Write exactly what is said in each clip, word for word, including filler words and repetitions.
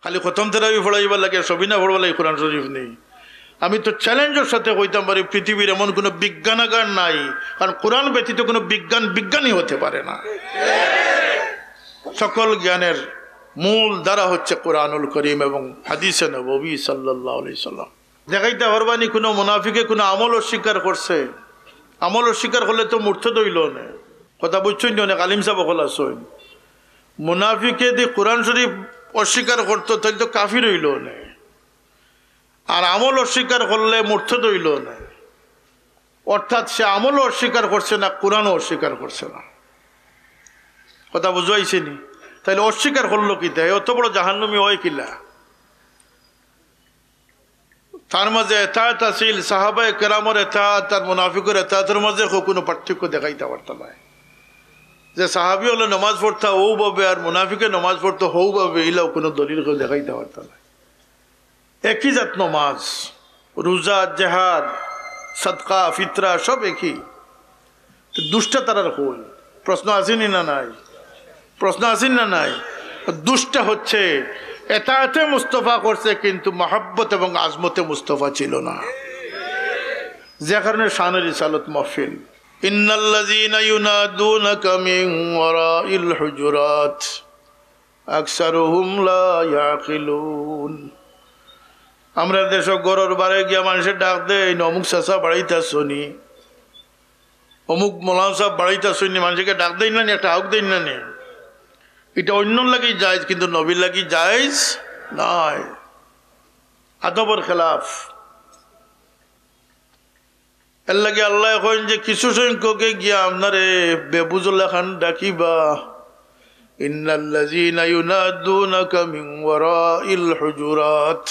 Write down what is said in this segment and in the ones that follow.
খালি খতম তেরাবি পড়াইবার লাগে, সবিনা পড়বার লাগে কোরআন শরীফ নি। আমি তো চ্যালেঞ্জের সাথে কইতাম পারি, পৃথিবীর এমন কোনো বিজ্ঞানাগার নাই, কারণ কোরআন ব্যতীত কোনো বিজ্ঞান বিজ্ঞানই হতে পারে না। সকল জ্ঞানের মূল ধারা হচ্ছে কোরআনুল করিম এবং হাদিসে নববী সাল্লাল্লাহু আলাইহি সাল্লাম। দেখাইতা পারবানি কোনো মুনাফিকে কোনো আমল অস্বীকার করছে? আমল অস্বীকার করলে তো মুর্তদ অইলো নে। কথা বুঝছইন নি? অনেক আলিম সাব অকল আছইন। মুনাফিকে দি কোরআন শরীফ অস্বীকার করতো, তাইলে তো কাফির অইলো নে। আর আমল অস্বীকার করলে মুর্তদ অইলো নে। অর্থাৎ সে আমলও অস্বীকার করছে না, কোরআনও অস্বীকার করছে না। কথা বুঝাইছে নি? তাইলে অস্বীকার করলো কিতা? অত বড় জাহান্নামী হয় কিলা? তার মাঝে এতাত আছিল, সাহাবায়ে কেরামর এতাত আর মুনাফিকর এতাতর মাঝে কেউ কোনো পার্থক্য দেখাইতা পারতা নায়। যে সাহাবি অকলে নমাজ পড়তা অউ ভাবে আর মুনাফিকে নমাজ পড়তো হউ ভাবে, ইলাও কোনো দলিল কেউ দেখাইতা পারতা নায়। একই জাত নমাজ, রোজা, জেহাদ, সাদকা, ফিতরা সব একই। তো দুষ্টা তারার কই? প্রশ্ন আছেনি না নাই? প্রশ্ন আছেনি না নাই? দুষ্টা হচ্ছে এতাতে মুস্তফা করছে, কিন্তু মহব্বত এবং আজমতে মুস্তফা ছিল না। যে কারণে শানে রিসালত মাহফিল। ইন্নাল্লাযীনা ইউনাদুনাকা মিন ওয়ারাইল হুজুরাত আকসারুহুম লা ইয়াকিলুন। আমরা দেশো ঘরর বারে গিয়া মানষে ডাক দেইন, "অমুক চাচা বাড়িত আছইন নি, অমুক মৌলানা সাব বাড়িত আছইন নি", মানষকে ডাক দেইন না নি, একটা হাউক দেইন না নি? ইটা অন্যর লাগি জায়েজ, কিন্তু নবীর লাগি জায়েজ নায়, আদবর খেলাফ। এর লাগি আল্লায় কইন যে কিছু সংখ্যকে গিয়া আপনারে বেবুঝর লাখান ডাকিবা। ইন্নাল্লাযীনা ইউনাদুনাকা মিন ওয়ারাইল হুজুরাত।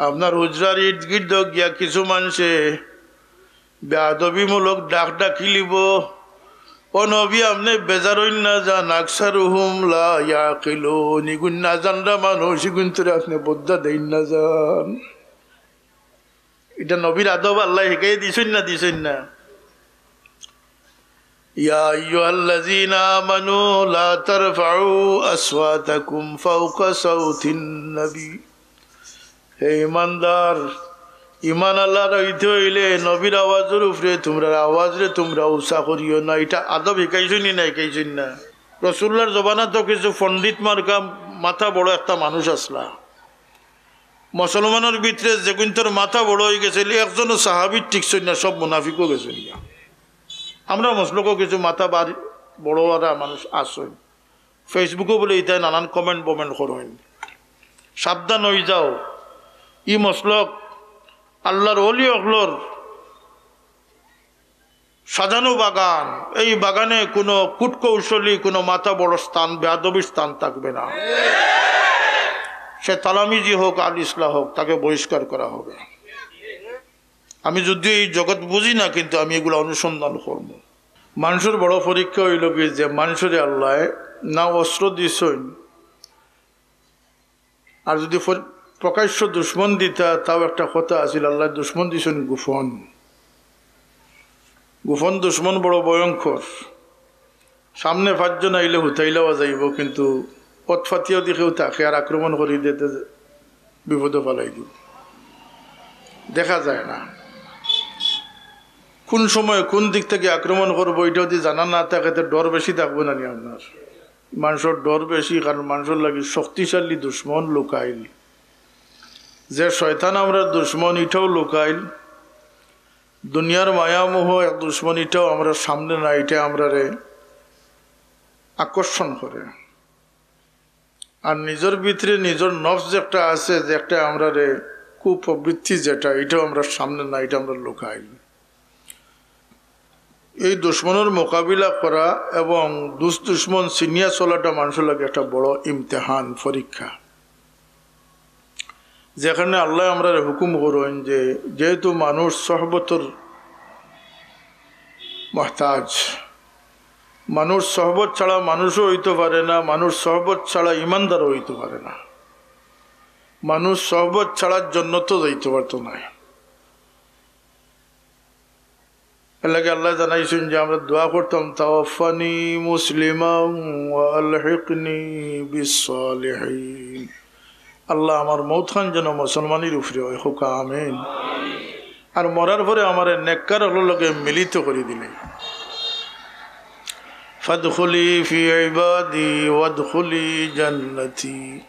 আপনার হুজরার ইর্দ গির্দ গিয়া কিছু মানষে বেয়াদবিমূলক ডাক ডাকিলিবো, "ও নবী, আপনে বেজার অইন না যান, আকসারুহুম লা ইয়াকিলুন, ইগুইন না জানরা মানুষ, ইগুইনতরে আপনে বদ্দা দেইন না যান।" ইটা নবীর আদব আল্লায় হিকাই দিছইন না, দিছইন না? ইয়া আইয়ুহাল্লাযীনা আমানু লা তারফাউ আসওয়াতাকুম ফাওকা সাউতিন নবী। হে ঈমানদার, ঈমান আল্লার অইতে অইলে নবীর আওয়াজর উপরে তুমরার আওয়াজরে তুমরা উচা করিও না। ইটা আদব হিকাইছইন নি না হিকাইছইন না? রসুলুল্লার জমানাত তো কিছু পণ্ডিত মার্কা মাথা বড় একটা মানুষ আছলা। মুসলমানর ভিতরে যেগুইনতর মাথা বড় অইগেছিল, একজনও সাহাবীত টিকছইন না, সব মুনাফিকও গেছইন গিয়া। আমরার মসলকও কিছু মাথা বাড়ি বড় অরা মানুষ আছইন, Facebook-ও বুলে ইতায় নানান comment বমেন্ট করইন। সাবধান অইযাও, ই মসলক আল্লার ওলি অকলর সাজানো বাগান, এই বাগানে কোনো কূটকৌশলী, কোনো মাথা বড় স্থান, বেয়াদবির স্থান থাকবে না। সে তালামিজি হোক আর ইসলাহ হোক, তাকে বহিষ্কার করা হবে। আমি যদিও এই জগৎ বুঝি না, কিন্তু আমি এগুলা অনুসন্ধান করমু। মানষর বড় পরীক্ষা অইলো কি, যে মানষরে আল্লায় না অস্ত্র দিছইন, আর যুদি ফর-, প্রকাশ্য দুশমন দিতা, তাও একটা কথা আছিল, আল্লায় দুশমন দিছইন গোপন। গোপন দুশমন বড় ভয়ঙ্কর। সামনে পাঁচজন আইলে হুতাইলাওয়া যাইবো, কিন্তু পথ ফাতিয়া যুদি কেউ থাকে আর আক্রমণ করি দেয়, তে বিপদো ফালাই দিবো। দেখা যায় না কোন সময় কোন দিক থাকি আক্রমণ করবো, ইটা যুদি জানা না থাকে, তে ডর বেশি থাকবো না নি আপনার? মানষর ডর বেশি, কারণ মানষর লাগি শক্তিশালী দুশমন লুকাইল। যে শয়তান আমরার দুশমন, ইটাও লুকাইল। দুনিয়ার মায়ামোহ এক দুশমন, ইটাও আমরার সামনে নাই, ইটা আমরারে আকর্ষণ করে। আর নিজর ভিতরে নিজর নফস যেটা আছে, যেটা আমরারে কুপ্রবৃত্তি যেটা, ইটাও আমরার সামনে নাই, ইটা আমরার লুকাইল। এই দুশমনর মোকাবিলা করা এবং দুস-, দুশমন চিনিয়া চলাটা মানষর লাগি একটা বড় ইমতেহান, পরীক্ষা। যেখানে আল্লায় আমরারে হুকুম করইন যে, যেহেতু মানুষ সহবতর মুহতাজ, মানুষ সহবত ছাড়া মানুষও অইতো পারে না, মানুষ সহবত ছাড়া ইমানদারও অইতো পারে না, মানুষ সহবত ছাড়া জন্নতো যাইতো পারতো নায়। এর লাগি আল্লায় জানাইছইন যে আমরা দোয়া করতাম, "তাওয়াফফানি মুসলিমান ওয়া আলহিকনি বিসসালিহিন।" আল্লাহ, আমার মউতখান যেন মুসলমানির উপরে অয়, কউক্কা আমিন। আর মরার পরে আমারে নেককার অকলর লগে মিলিত করি দিলে। ফাদখুলি ফি ইবাদি ওয়াদখুলি জান্নাতি।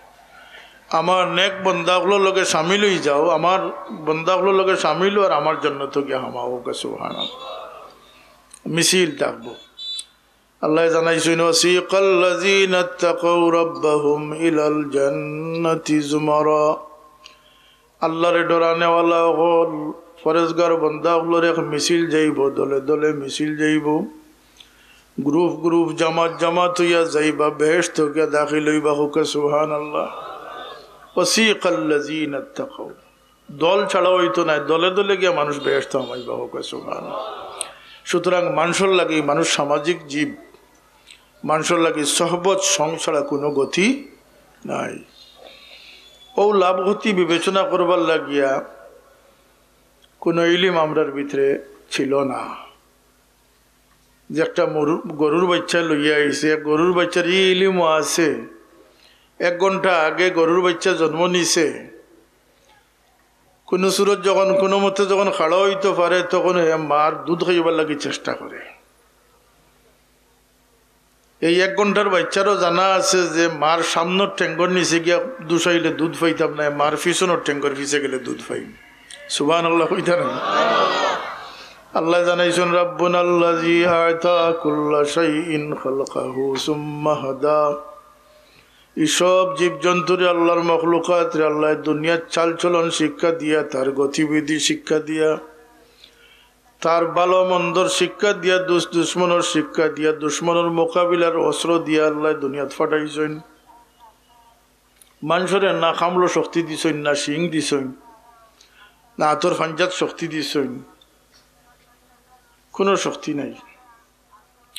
আমার নেক বন্দা অকলর লগে শামিল অই যাও, আমার বন্দা অকলর লগে শামিল অও আর আমার জান্নাতো গিয়া হামাও, কউক্কা সুবহানাল্লাহ। মিছিল থাকবো। আল্লায় জানাইছইন, "ওয়াসিকাল্লাযীনা ইত্তাকাউ রাব্বাহুম ইলাল জান্নাতি যুমারা।" আল্লারে ডরানেওয়ালা অকল, পরেজগার বন্দা অকলর এক মিছিল যাইবো, দলে দলে মিছিল যাইবো, গ্রুপ গ্রুপ, জামাত জামাত অইয়া যাইবা, বেহেশতো গিয়া দাখিল অইবা, কউক্কা সুবহানাল্লাহ। "ওয়াসিকাল্লাযীনা ইত্তাকাউ।" দল ছাড়া অইতো নায়, দলে দলে গিয়া মানুষ বেহেশতো হামাইবা, কউক্কা সুবহানাল্লাহ। সুতরাং মানষর লাগি, মানুষ সামাজিক জীব, মানষর লাগি সহবত সং ছাড়া কুনু গতি নাই। অউ লাভ ক্ষতি বিবেচনা করবার লাগিয়া কুনু ইলিম আমরার ভিতরে ছিল না। যে একটা মরু-, গরুর বাইচ্চা লইয়া আইছে, এক গরুর বাইচ্চার ই ইলিমও আছে। এক ঘন্টা আগে গরুর বাইচ্চা জন্ম নিছে, কুনু সুরত যখন, কুনু মতে যখন খাড়া অইতো পারে, তখন হে মার দুধ খাইবার লাগি চেষ্টা করে। এই এক ঘন্টার বাইচ্চারও জানা আছে যে মার সামনর ঠেঙ্গর নিচে গিয়া দুষাইলে দুধ পাইতাম নায়, মার পিছনর ঠেঙ্গর পিছে গেলে দুধ পাইমু। সুবহানাল্লাহ কইতা না? আল্লায় জানাইছইন, "রাব্বুনাল্লাযী আ'তা কুল্লা শাইইন খালকাহু সুম্মা হাদা।" ই সব জীবজন্তুরে, আল্লার মখলুকাতরে আল্লায় দুনিয়ার চালচলন শিক্ষা দিয়া, তার গতিবিধি শিক্ষা দিয়া, তার ভালো মন্দর শিক্ষা দিয়া, দুস-, দুশমনর শিক্ষা দিয়া, দুশমনর মোকাবিলার অস্ত্র দিয়া আল্লায় দুনিয়াত ফাটাইছইন। মানষরে না কামড়ো শক্তি দিছইন, না শিং দিছইন, না আতর ফাঞ্জাত শক্তি দিছইন, কুনু শক্তি নাই।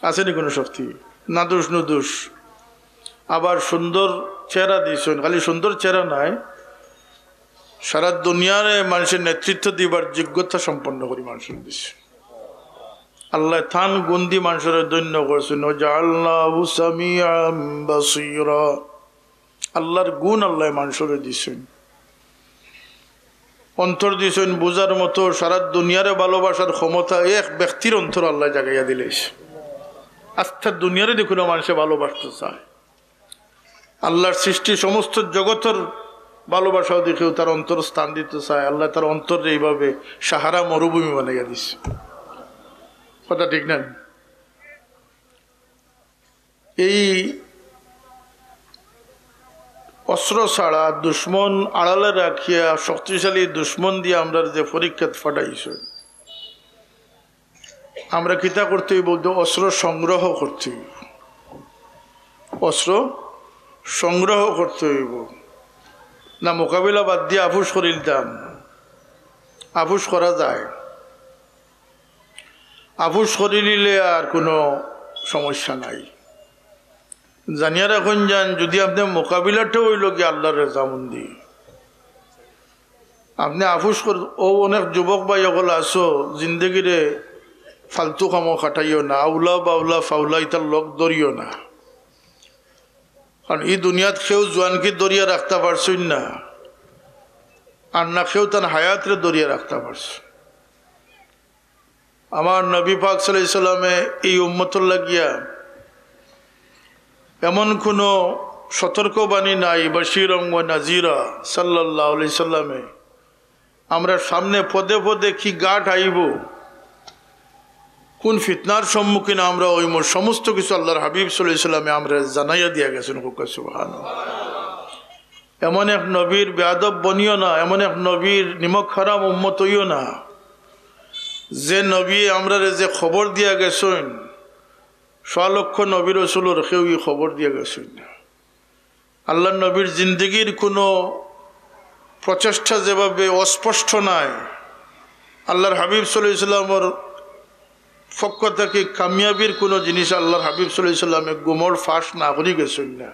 আছে নি কুনু শক্তি? নাদুস নুদুস। আবার সুন্দর চেহারা দিছইন, খালি সুন্দর চেহারা নায়, সারা দুনিয়ারে মানষর নেতৃত্ব দিবার যোগ্যতা সম্পন্ন করি মানষরে দিছইন। আল্লায় তান গুণ দি মানষরে ধন্য করছইন, "ওয়াজাআলনাহু সামিআম বাসীরা।" আল্লার গুণ আল্লায় মানষরে দিছইন। অন্তর দিছইন বুঝার মতো, সারা দুনিয়ারে ভালোবাসার ক্ষমতা এক ব্যক্তির অন্তর আল্লায় জাগাইয়া দিলাইছইন। আস্তা দুনিয়ারে দেখো না, মানষে ভালোবাসতো চায়। আল্লার সৃষ্টি সমস্ত জগতর ভালোবাসাও দেখেও তার অন্তর স্থান দিতো চায়। আল্লায় তার অন্তররে এইভাবে সাহারা মরুভূমি বানাইয়া দিছে। কথা ঠিক না? এই অস্ত্র ছাড়া, দুশমন আড়ালে রাখিয়া, শক্তিশালী দুশমন দিয়া আমরারে যে পরীক্ষাত ফাটাইছইন, আমরা কিতা করতে অইবো? বলতে অস্ত্র সংগ্রহ করতে অইবো, অস্ত্র সংগ্রহ করতে অইবো। না মোকাবিলা বাদ দিয়া আফুস করিলতাম, আফুস করা যায়। আফুস করিলিলে আর কুনু সমস্যা নাই। জানিয়া রাখইন যান, যুদি আপনে মোকাবিলাটা অইলো গিয়া আল্লার রেজামন্দি, আপনে আফুস কর-, অউ অনেক যুবক ভাই অকল আছো, জিন্দেগিরে ফালতু কামো খাটাইও না, আউলা বাউলা ফাউলা ইতার লগ ধরিও না। কারণ ই দুনিয়াত কেউ জোয়ানকি ধরিয়া রাখতা পারছইন না, আর না কেউ তান হায়াতরে ধরিয়া রাখতা পারছইন। আমার নবী পাক সাল্লাল্লাহু আলাইহি সাল্লামে এই উম্মতর লাগিয়া এমন কুনু সতর্কবাণী নাই, বাশীরাম ওয়া নাযীরা সাল্লাল্লাহু আলাইহি সাল্লামে। আমরার সামনে পদে পদে কি ঘাট আইবো, কুন ফিতনার সম্মুখীন আমরা অইমু, সমস্ত কিছু আল্লার হাবিব সাল্লাল্লাহু আলাইহি সাল্লামে আমরারে জানাইয়া দিয়া গেছইন। কউক্কা সুবহানাল্লাহ। এমন এক নবীর বেয়াদব বনিও না, এমন এক নবীর নিমক হারাম উম্মত অইও না, যে নবীয়ে আমরারে যে খবর দিয়া গেছইন, সোয়া লক্ষ নবী রসুলর কেউ ই খবর দিয়া গেছইন না। আল্লার নবীর জিন্দেগির কুনু প্রচেষ্টা যেভাবে অস্পষ্ট নাই, আল্লার হাবিব সাল্লাল্লাহু আলাইহি সাল্লামর পক্ষ থাকি কামিয়াবির কুনু জিনিস আল্লার হাবিব সাল্লাল্লাহু আলাইহি সাল্লামে গুমর ফাঁস না করি গেছইন না।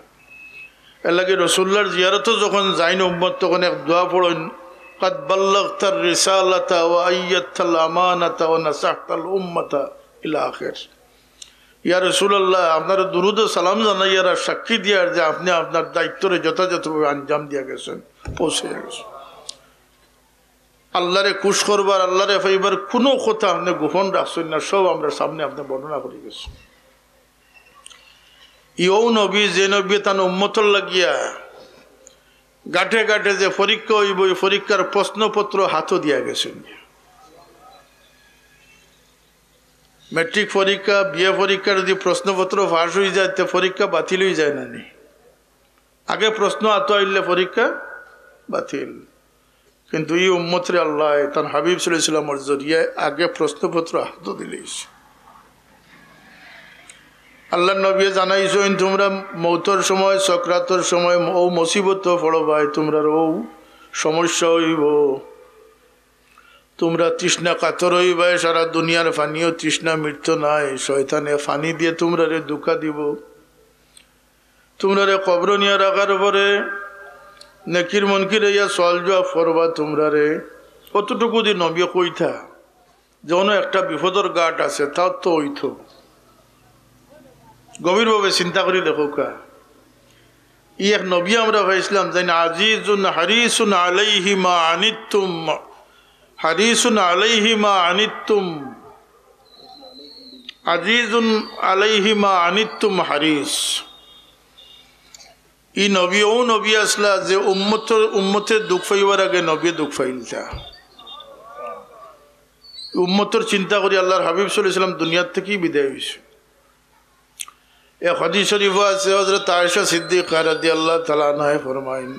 এরলাগি রসুল্লার জিয়ারতো যখন যাইন উম্মত, তখন এক দোয়া পড়ইন, "কাদ বাল্লাগতার রিসালাতা ওয়া আইয়াদতাল আমানাতা ওয়া নাসাহতাল উম্মাতা" ইলা আখির। ইয়া রাসূলুল্লাহ, আপনারে দুরুদ ও সালাম জানাইয়ার আর সাক্ষী দিয়ার যে আপনে আপনার দায়িত্বরে যথাযথভাবে আঞ্জাম দিয়া গেছেন, পৌঁছাইয়া গেছেন। আল্লারে খুশ করবার, আল্লারে পাইবার কুনু কথা আপনে গোপন রাখছেন না, সব আমরার সামনে আপনে বর্ণনা করি গেছেন। ইয়ো নবী, যে নবী তান উম্মতর লাগিয়া গাটে গাটে যে পরীক্ষা অইবো, ই পরীক্ষার প্রশ্নপত্র হাতো দিয়া গেছেন। ম্যাট্রিক পরীক্ষা, বিএ পরীক্ষা যুদি প্রশ্নপত্র ফাঁস অইযায়, তে পরীক্ষা বাতিল অইযায় না নি? আগে প্রশ্ন আতো আইলে পরীক্ষা বাতিল। কিন্তু ই উম্মতরে আল্লায় তান হাবিব সাল্লাল্লাহু আলাইহি ওয়াসাল্লামর জরিয়ায় আগে প্রশ্নপত্র হাতো দিলাইছে। আল্লার নবীয়ে জানাইছইন, তুমরা মউতর সময়, সকরাতর সময় অউ মুসিবতো পড়বায়, তুমরার অউ সমস্যা অইবো। তুমরা তৃষ্ণা কাতর অইবায়, সারা দুনিয়ার পানিও তৃষ্ণা মিটতো নায়, শয়তানে পানি দিয়া তুমরারে ধোঁকা দিবো। তুমরারে কবরো নিয়া রাখার পরে নেকির মুনকিরে আইয়া সওয়াল জুয়াব করবা তুমরারে। অতটুকু যুদি নবীয়ে কইতা যে অনো একটা বিপদর গাট আছে, তাও তো অইতো। গভীরভাবে চিন্তা করি দেখউক্কা। ই এক নবী আমরা পাইছলাম, যেইন আজিজুন হারিসুন আলাইহি মা আনিতুম, হারিসুন আলাইহি মা আনিতুম, আজিজুন আলাইহি মা আনিতুম হারিস। ই নবী অউ নবী আছলা যে উম্মতর, উম্মতে দুখ পাইবার আগে নবীয়ে দুখ পাইলতা। উম্মতর চিন্তা করি আল্লার হাবিব সাল্লাল্লাহু আলাইহি ওয়াসাল্লাম দুনিয়ার থাকি বিদায় অইছে। এক হাদিস শরীফো আছে, হযরত আয়েশা সিদ্দিকা রাদিয়াল্লাহু তাআলা আনহায় ফরমাইন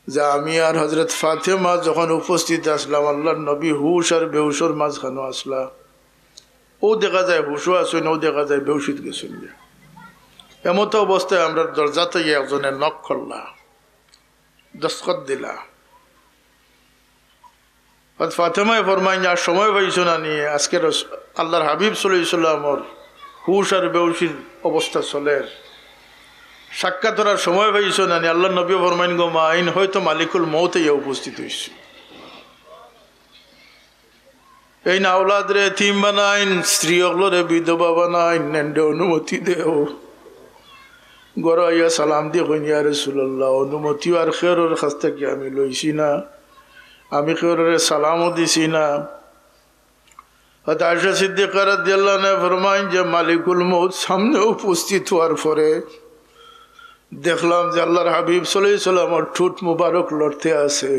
যে আমি আর হযরত ফাতেমা যখন উপস্থিত আছলাম, আল্লার নবী হুশ আর বেহুশর মাঝখানো আছলা। অউ দেখা যায় হুশো আছইন, অউ দেখা যায় বেহুশিত গেছইন। এমতো অবস্থায় আমরার দরজাত আইয়া একজনে knock করলা, দস্তখত দিলা। হযরত ফাতেমায় ফরমাইন, আর সময় পাইছো না নি? আজকে রস-, আল্লার হাবিব সাল্লাল্লাহু আলাইহি ওয়াসাল্লামর হুশ আর বেহুশির অবস্থা চলের, সাক্ষাৎ করার সময় পাইছো না নি? আল্লার নবীয়ে ফরমাইন, গো মা, এইন হয়তো মালিকুল মউত আইয়া উপস্থিত অইছে। এইন আওলাদরে এতিম বানাইন, স্ত্রী অকলরে বিধবা বানাইন, এনরে অনুমতি দেও। ঘরো আইয়া সালাম দি কইন, ইয়া রাসূলুল্লাহ, অনুমতি আর কেউরর কাছ থাকি আমি লইছি না, আমি কেউররে সালামও দিছি না। হযরত আয়েশা সিদ্দিকা রাদিয়াল্লাহু আনহা ফরমাইন যে মালিকুল মউত সামনে উপস্থিত অওয়ার পরে দেখলাম যে আল্লার হাবিব সাল্লাল্লাহু আলাইহি ওয়াসাল্লামর ঠুট মুবারক লড়তে আছে,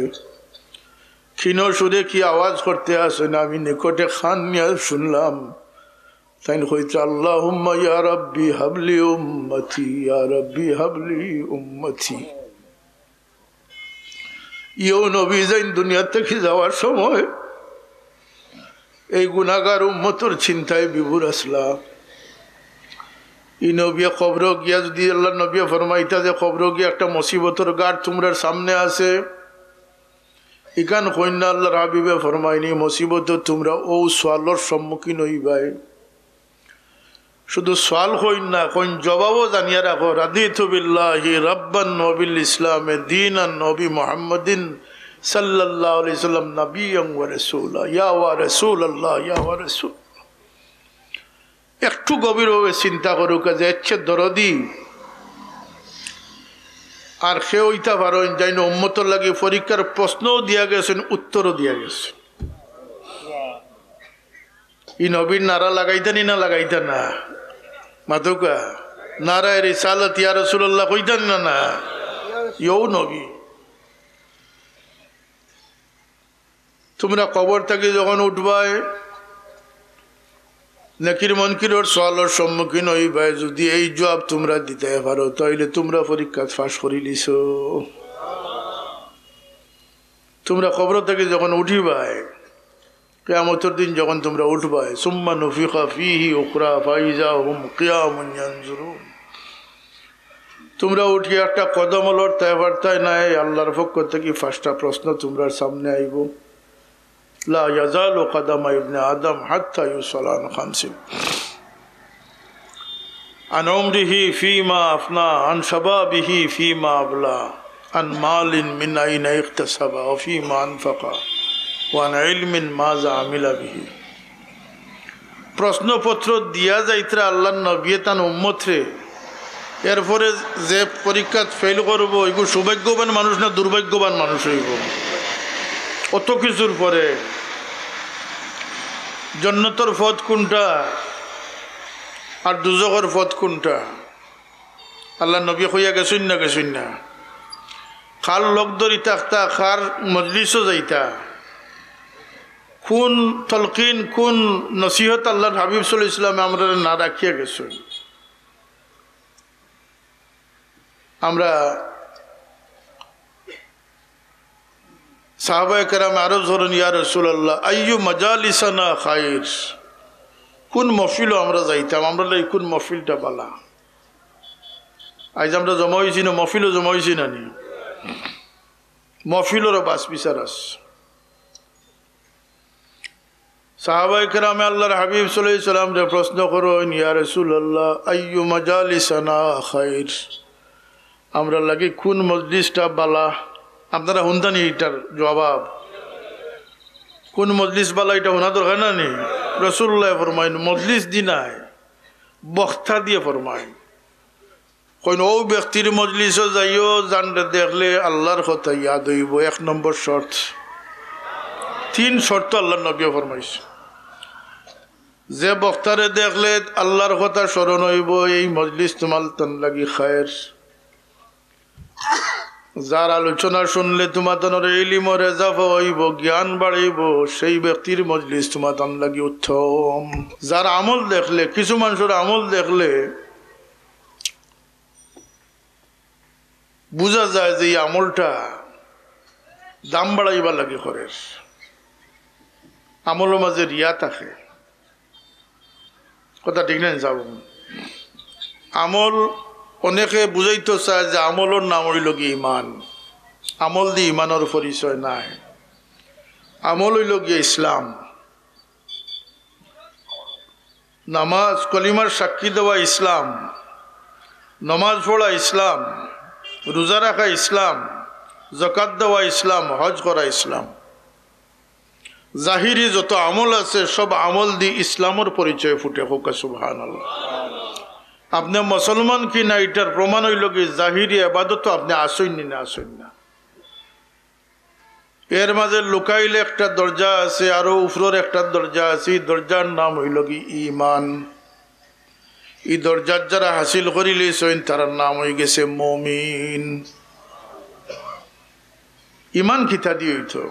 ক্ষীণ সুরে কি আওয়াজ করতে আছে না, আমি নিকটে কান নিয়া শুনলাম। তাইন কইতা, আল্লাহুম্মা ইয়া রাব্বি হাবলি উম্মতি, ইয়া রাব্বি হাবলি উম্মতি। ইয়ো নবী যেইন দুনিয়া থাকি যাওয়ার সময় এই গুনাগার উম্মতর চিন্তায় বিভোর আছলা। ই নবীয়ে কবরো গিয়া যুদি আল্লার নবীয়ে ফরমাইতা যে কবরো গিয়া একটা মুসিবতর গাট তুমরার সামনে আছে, ইখান কইন না, আল্লার হাবিবে ফরমাইন ই মুসিবতো তুমরা অউ সওয়ালর সম্মুখীন অইবায়। শুধু সওয়াল কইন না, কইন জবাবও জানিয়া রাখো, রাদিতু বিল্লাহি রাব্বান ওয়া বিল ইসলামি দীনান ওয়া বি মুহাম্মাদিন সাল্লাল্লাহু আলাইহি ওয়াসাল্লাম নাবিয়্যান ওয়া রাসূলা, ইয়া ওয়া রাসূলাল্লাহ, ইয়া ওয়া রাসূল। একটু গভীরভাবে চিন্তা করউক্কা যে এর চেয়ে দরদি আর কেউ অইতা পারইন, যেইন উম্মতর লাগি পরীক্ষার প্রশ্নও দিয়া গেছইন, উত্তরও দিয়া গেছইন। ই নবীর নারা লাগাইতা নি না লাগাইতা না? মাতউক্কা, নারায়ে রিসালাত ইয়া রাসূলুল্লাহ কইতা নি না? না, ইয়ো নবী। তুমরা কবর থাকি যখন উঠবায়, নেকির মুনকিরর সওয়ালর সম্মুখীন অইবায়, যুদি এই জুয়াব তুমরা দিতায় পারো, তাইলে তুমরা পরীক্ষাত পাশ করিলিছো। তুমরা কবর থাকি যখন উঠিবায়, কিয়ামতর দিন যখন তুমরা উঠবায়, সুম্মা নুফিখা ফীহি উখরা ফাইযা হুম কিয়ামুন ইয়ানজুরুন। তুমরা উঠিয়া একটা কদমও লড়তায় পারতায় নায়, আল্লার পক্ষ থাকি পাঁচটা প্রশ্ন তুমরার সামনে আইবো। লা ইয়াযালু কাদামা ইবনে আদম হাত্তা ইউসআলা আন খামসিন। عن عمره فيما أفنى، عن شبابه فيما أبلى، عن مال من أين اكتسب وفيما أنفق، وعن علم ماذا عمل به. প্রশ্নপত্র দিয়া যাইতরা আল্লাহর নবীয়ে তান উম্মতরে, এরপরে যে পরীক্ষাত ফেল করবো, এগু সৌভাগ্যবান মানুষ না দুর্ভাগ্যবান মানুষ অইবো? অত কিছুর পরে জন্নতর পথ কুনটা আর দুজখর পথ কুনটা? আল্লাহর নবী কইয়া গেছইন না, গেছইন না? কার লগ ধরি থাকতা, কার মজলিসো যাইতা, কুন তলকিন, কুন নসিহত আল্লাহর হাবিব সাল্লাল্লাহু আলাইহি ওয়াসাল্লামে আমরারে না রাখিয়া গেছইন? আমরা সাহাবায়ে কেরামে আরজ করইন, "ইয়া রাসূলুল্লাহ, আইয়ু মাজালিসানা খায়র?" কুন মহফিলো আমরা যাইতাম, আমরার লাগি কুন মহফিলটা বালা? আইজ আমরা জমা অইছি না, মহফিলো জমা অইছি না নি? মহফিলরও বাছ বিচার আছে। সাহাবায়ে কেরামে আল্লাহর হাবিব সাল্লাল্লাহু আলাইহি ওয়াসাল্লামরে প্রশ্ন করইন, "ইয়া রাসূলুল্লাহ, আইয়ু মাজালিসানা খায়র?" আমরার লাগি কুন মজলিসটা বালা? আপনারা হুনতা নি ইটার জবাব? কুন মজলিস বালা ইটা হুনা দরকার না নি? রাসূলুল্লাহ ফরমাইন, মজলিস দি নায়, বক্তা দিয়া ফরমাইন। কইন, অউ ব্যক্তির মজলিসো যাইও, যানরে দেখলে আল্লাহর কথা ইয়াদ অইবো, এক নম্বর শর্ত। তিন শর্ত আল্লাহর নবীয়ে ফরমাইছে, যে বক্তারে দেখলে আল্লাহর কথা স্মরণ অইবো, এই মজলিস তুমার তান লাগি খায়ের। যার আলোচনা শুনলে তুমার তানর ইলিমর এজাফা অইবো, জ্ঞান বাড়িবো, সেই ব্যক্তির মজলিস তুমার তান লাগি উত্তম। যার আমল দেখলে, কিছু মানুষর আমল দেখলে বুঝা যায় যে এই আমলটা দাম বাড়াইবার লাগি করের, আমলর মাঝে রিয়া থাকে। কথা ঠিক না নি? আমল অনেকে বুঝাইতো চায় যে আমলর নাম অইলো গি ইমান, আমল দি ইমানর পরিচয় নায়। আমল অইলো গিয়া ইসলাম। নামাজ, কলিমার সাক্ষী দেওয়া ইসলাম, নমাজ পড়া ইসলাম, রোজা রাখা ইসলাম, যাকাত দেওয়া ইসলাম, হজ করা ইসলাম। জাহিরি যত আমল আছে, সব আমল দি ইসলামর পরিচয় ফুটে। কউক্কা সুবহানাল্লাহ। আপনে মুসলমান কি না, ইটার প্রমাণ অইলো গি জাহিরি এবাদতো আপনে আছইন নি না আছইন না। এর মাঝে লুকাইলে একটা দরজা আছে, আরো উপরর একটা দরজা আছে। ই দরজার নাম অইলো গি ইমান। ই দরজাত যারা হাসিল করিলিছইন, তারার নাম অইগেছে মুমিন। ইমান কিতা দি অইতো?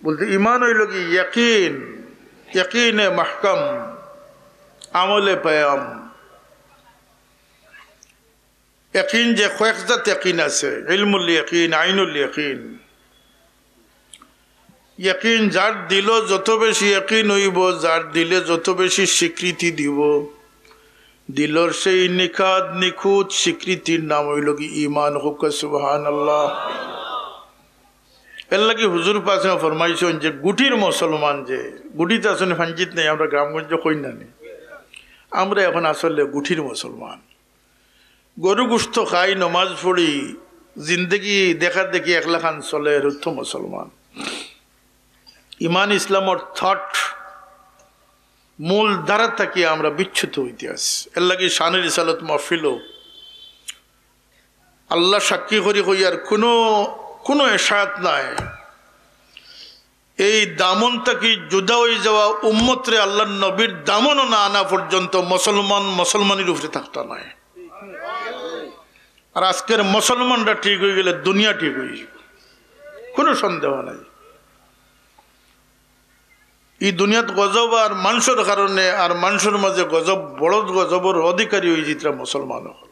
বলতে ইমান অইলো গি ইয়াকিন, ইয়াকিনে মাহকাম, আমলে পায়াম। ইয়াকিন যে কয়েক জাত ইয়াকিন আছে, ইলমুল ইয়াকিন, আইনুল ইয়াকিন। ইয়াকিন যার দিলো যত বেশি ইয়াকিন অইবো, যার দিলে যত বেশি স্বীকৃতি দিবো, দিলর সেই নিখাত নিখুঁত স্বীকৃতির নাম অইলো গি ইমান। কউক্কা সুবহানাল্লাহ। এর লাগি হুজুর পাকে ফরমাইছইন যে গুটির মুসলমান যে, গুটিত আছইন পাঞ্জিত নাই, আমরা গ্রামগঞ্জে কই না নি, আমরা এখন আসলে গুটির মুসলমান। গরু গুস্ত খাই, নমাজ পড়ি, জিন্দেগি দেখা দেখি একলাখান চলে, এর অর্থ মুসলমান। ইমান ইসলামর থট মূল ধারা থাকি আমরা বিচ্যুত অইতে আছি। এর লাগি শানে রিসালত মাহফিলো আল্লাহ সাক্ষী করি কইয়ার কুনু, কুনু এশারাত নাই। এই দামন থাকি জুদা অই যাওয়া উম্মতরে আল্লাহর নবীর দামনও না আনা পর্যন্ত মুসলমান মুসলমানির উপরে থাকতা নায়। আর আজকের মুসলমানরা ঠিক অই গেলে দুনিয়া ঠিক অই যাইবো, কুনু সন্দেহ নাই। ই দুনিয়াত গজব আর মানষর কারণে, আর মানষর মাঝে গজব, বড় গজবর অধিকারী অই যিতরা মুসলমান অকল।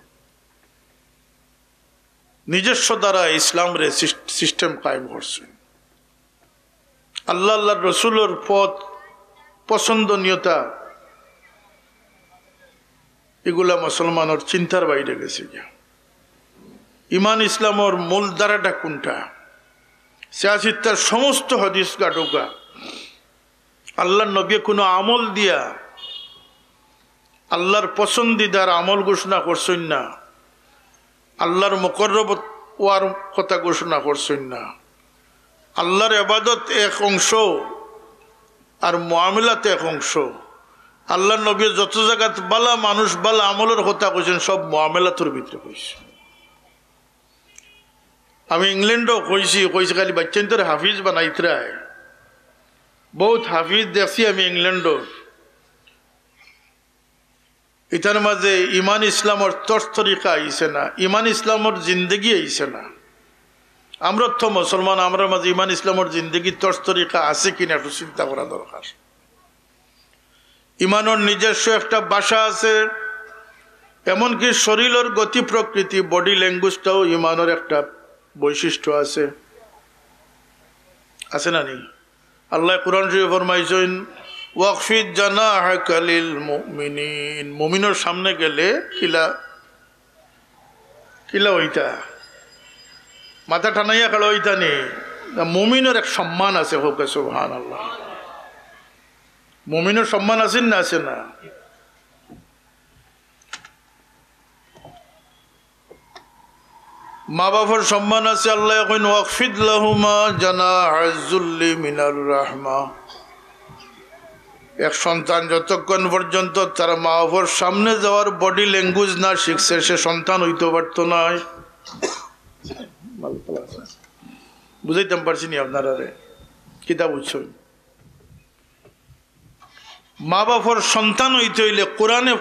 নিজস্ব দ্বারা ইসলামরে সিস-, সিস্টেম কায়েম করছইন। আল্লাহ, আল্লাহর রসুলর পথ, পছন্দনীয়তা, ইগুলা মুসলমানর চিন্তার বাইরে গেছে গিয়া। ইমান ইসলামর মূল ধারাটা কুনটা? সিয়াসিত্তার সমস্ত হাদিস গাটুকা, আল্লাহর নবী কুনু আমল দিয়া আল্লাহর পছন্দিদার আমল ঘোষণা করছইন না, আল্লাহর মুকররব অওয়ার কথা ঘোষণা করছইন না। আল্লাহর ইবাদত এক অংশ আর মুআমালাত এক অংশ। আল্লাহর নবী যত জাগাত বালা মানুষ, বালা আমলর কথা কইছইন, সব মুআমালাতর ভিতরে কইছইন। আমি ইংল্যান্ডও কইছি, কইছি খালি বাচ্চাইন্তরে হাফিজ বানাইতরায়। বউত হাফিজ দেখছি আমি ইংল্যান্ডর। ইতার মাঝে ইমান ইসলামর তর্জ তরিকা আইছে না, ইমান ইসলামর জিন্দেগি আইছে না। আমরা তো মুসলমান, আমরার মাঝে ইমান ইসলামর জিন্দেগি তর্জ তরিকা আছে কিনা একটু চিন্তা করা দরকার। ইমানর নিজস্ব একটা ভাষা আছে, এমনকি শরীরর গতি প্রকৃতি, body languageটাও ইমানর একটা বৈশিষ্ট্য আছে, আছে না নি? আল্লাহ কোরআন শরীফে ফরমাইছইন, "ওয়াখফিদ জানাহাকা লিল মুমিনিন।" মুমিনর সামনে গেলে কিলা, কিলা অইতা? মাথা টানাইয়া খাড়া অইতা নি? না, মুমিনর এক সম্মান আছে, কউক্কা সুবহানাল্লাহ। মুমিনর সম্মান আছে না, আছে না? মা বাপর সম্মান আছে, আল্লাহ কইন, "ওয়াখফিদ লাহুমা জানাহাজ যুল্লি মিনার রাহমা।" এক সন্তান যতক্ষণ পর্যন্ত তার মা বাপর সামনে যাওয়ার body language না শিখছে, সে সন্তান অইতে পারতো নায়। বুঝাইতাম পারছি নি আপনারারে? কিতা বুঝছইন? মা বাপর সন্তান অইতে অইলে কোরআনে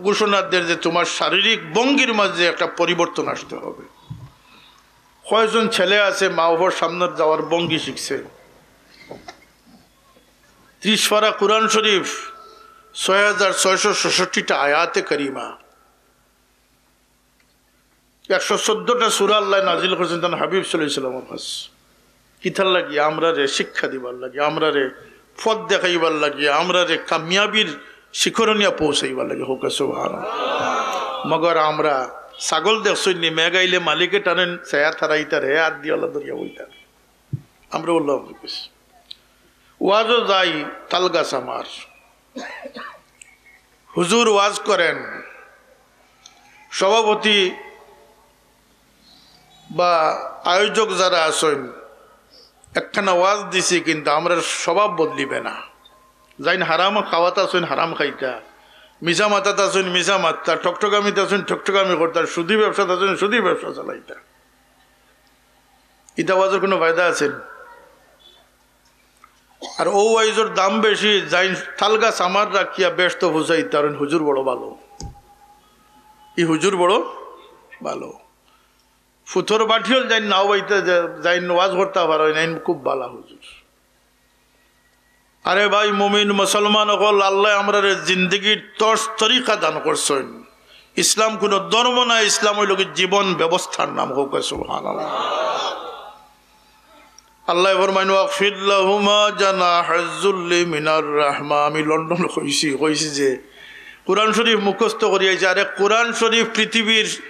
ঘোষণা দের যে তোমার শারীরিক ভঙ্গির মাঝে একটা পরিবর্তন আসতে হবে। কয়জন ছেলে আছে মা বাপর সামনে যাওয়ার ভঙ্গি শিখছে? ত্রিশ পারা কোরআন শরীফ, ছয় হাজার ছয়শো ছষট্টিটা আয়াতে কারিমা, একশো চোদ্দটা সূরা আল্লাহ নাজিল করছইন তান হাবিব সাল্লাল্লাহু আলাইহি ওয়াসাল্লামর কাছে। কিতার লাগি? আমরারে শিক্ষা দিবার লাগি, আমরারে পথ দেখাইবার লাগি, আমরারে কামিয়াবির শিখরনিয়া পৌঁছাইবার লাগি। কউক্কা সুবহানাল্লাহ। মগর আমরা ছাগল দেখছইন নি, মেঘ আইলে মালিকে টানইন, ছায়া তারাইতার, হে হাত দিয়া আল্লাহ ধরিয়া বইতার। আমরা উল্লাহ হয়ে গেছি। ওয়াজও যাই, তাল গাছ আমার। হুজুর ওয়াজ করেন, সভাপতি বা আয়োজক যারা আছইন, একখানা ওয়াজ দিছি, কিন্তু আমরার স্বভাব বদলিবে না। যাইন হারাম খাওয়াত আছইন, হারাম খাইতা, মিছা মাতাত আছইন, মিছা মাততা, ঠকঠকামিত আছইন, ঠকঠকামি করতা, সুদি ব্যবসাত আছইন, সুদি ব্যবসা চালাইতা। ইতা ওয়াজর কোনো ফায়দা আছে নি? আর অউ ওয়াইজর দাম বেশি, যাইন তাল গাছ আমার রাখিয়া বেহেস্তো ফুসাইতা, আর হুজুর বড় ভালো। ই হুজুর বড় ভালো। ফুতর বাটিওল যাইন নাও বাইতে যে-, যাইন ওয়াজ করতা পারইন, ইন খুব ভালা হুজুর। আরে ভাই, মুমিন মুসলমান অকল, আল্লায় আমরারে জিন্দেগির তর্জ তরিকা দান করছইন। ইসলাম কোনো ধর্ম না, ইসলাম অইলো কি জীবন ব্যবস্থার নাম। কউক্কা সুবহানাল্লাহ। আল্লায় ফরমাইন, "ওয়াখফিদ লাহুমা জানাহাজ যুল্লি মিনার রাহমা।" আমি লন্ডন কইছি, কইছি যে কোরআন শরীফ মুখস্থ করি আইছি। আরে কোরআন শরীফ পৃথিবীর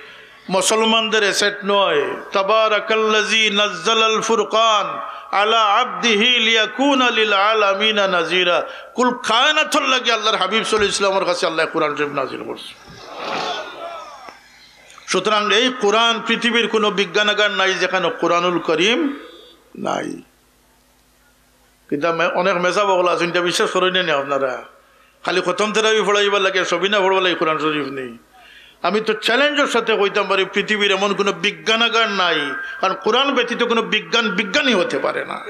মুসলমানদের asset নয়। তাবারাকাল্লাযী নাজ্জালাল ফুরকান আলা আবদিহি লিয়াকুনা লিল আলামিনা নাযীরা। কুল কায়নাতর লাগি আল্লাহর হাবিব সাল্লাল্লাহু আলাইহি ওয়াসাল্লামর কাছে আল্লায় কোরআন শরীফ নাজিল করছে। সুতরাং এই কোরআন, পৃথিবীর কোনো বিজ্ঞানাগার নাই যেখানে কোরআনুল করিম নাই। কিন্তু আমি, অনেক মেসাব অকল আছইন, ইটা বিশ্বাস করইন নি আপনারা? খালি খতম তেরাবি পড়াইবার লাগি, সবিনা পড়বার লাগি কোরআন শরীফ নি। আমি তো challenge-র সাথে কইতাম পারি, পৃথিবীর এমন কোনো বিজ্ঞানাগার নাই, কারণ কোরআন ব্যতীত কোনো বিজ্ঞান বিজ্ঞানই হতে পারে না।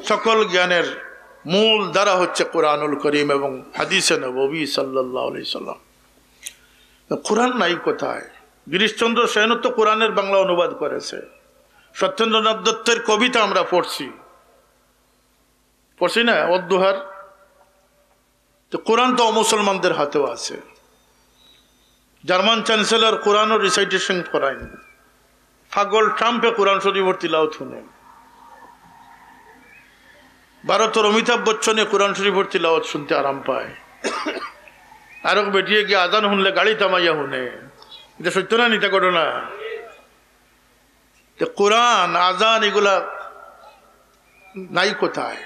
সকল জ্ঞানের মূল ধারা হচ্ছে কোরআনুল করিম এবং হাদিসে নববী সাল্লাল্লাহু আলাইহি সাল্লাম। কোরআন নাই কোথায়? গিরিশচন্দ্র সেন তো কোরআনের বাংলা অনুবাদ করেছে। সত্যেন্দ্রনাথ দত্তের কবিতা আমরা পড়ছি, পড়ছি না? অদ্দুহার। তো কোরআন তো অমুসলমানদের হাতেও আছে। জার্মান chancellor কোরআনও recitation করাইন। পাগল ট্রাম্পে কোরআন শরীফর তিলাওয়াত শুনে। ভারতর অমিতাভ বচ্চনে কোরআন শরীফর তিলাওয়াত শুনতে আরাম পায়। আরক বেটিয়ে গিয়া আজান শুনলে গাড়ি থামাইয়া শুনে। ইটা সত্য না মিছা ঘটনা? তো কোরআন, আজান ইগুলা নাই কোথায়?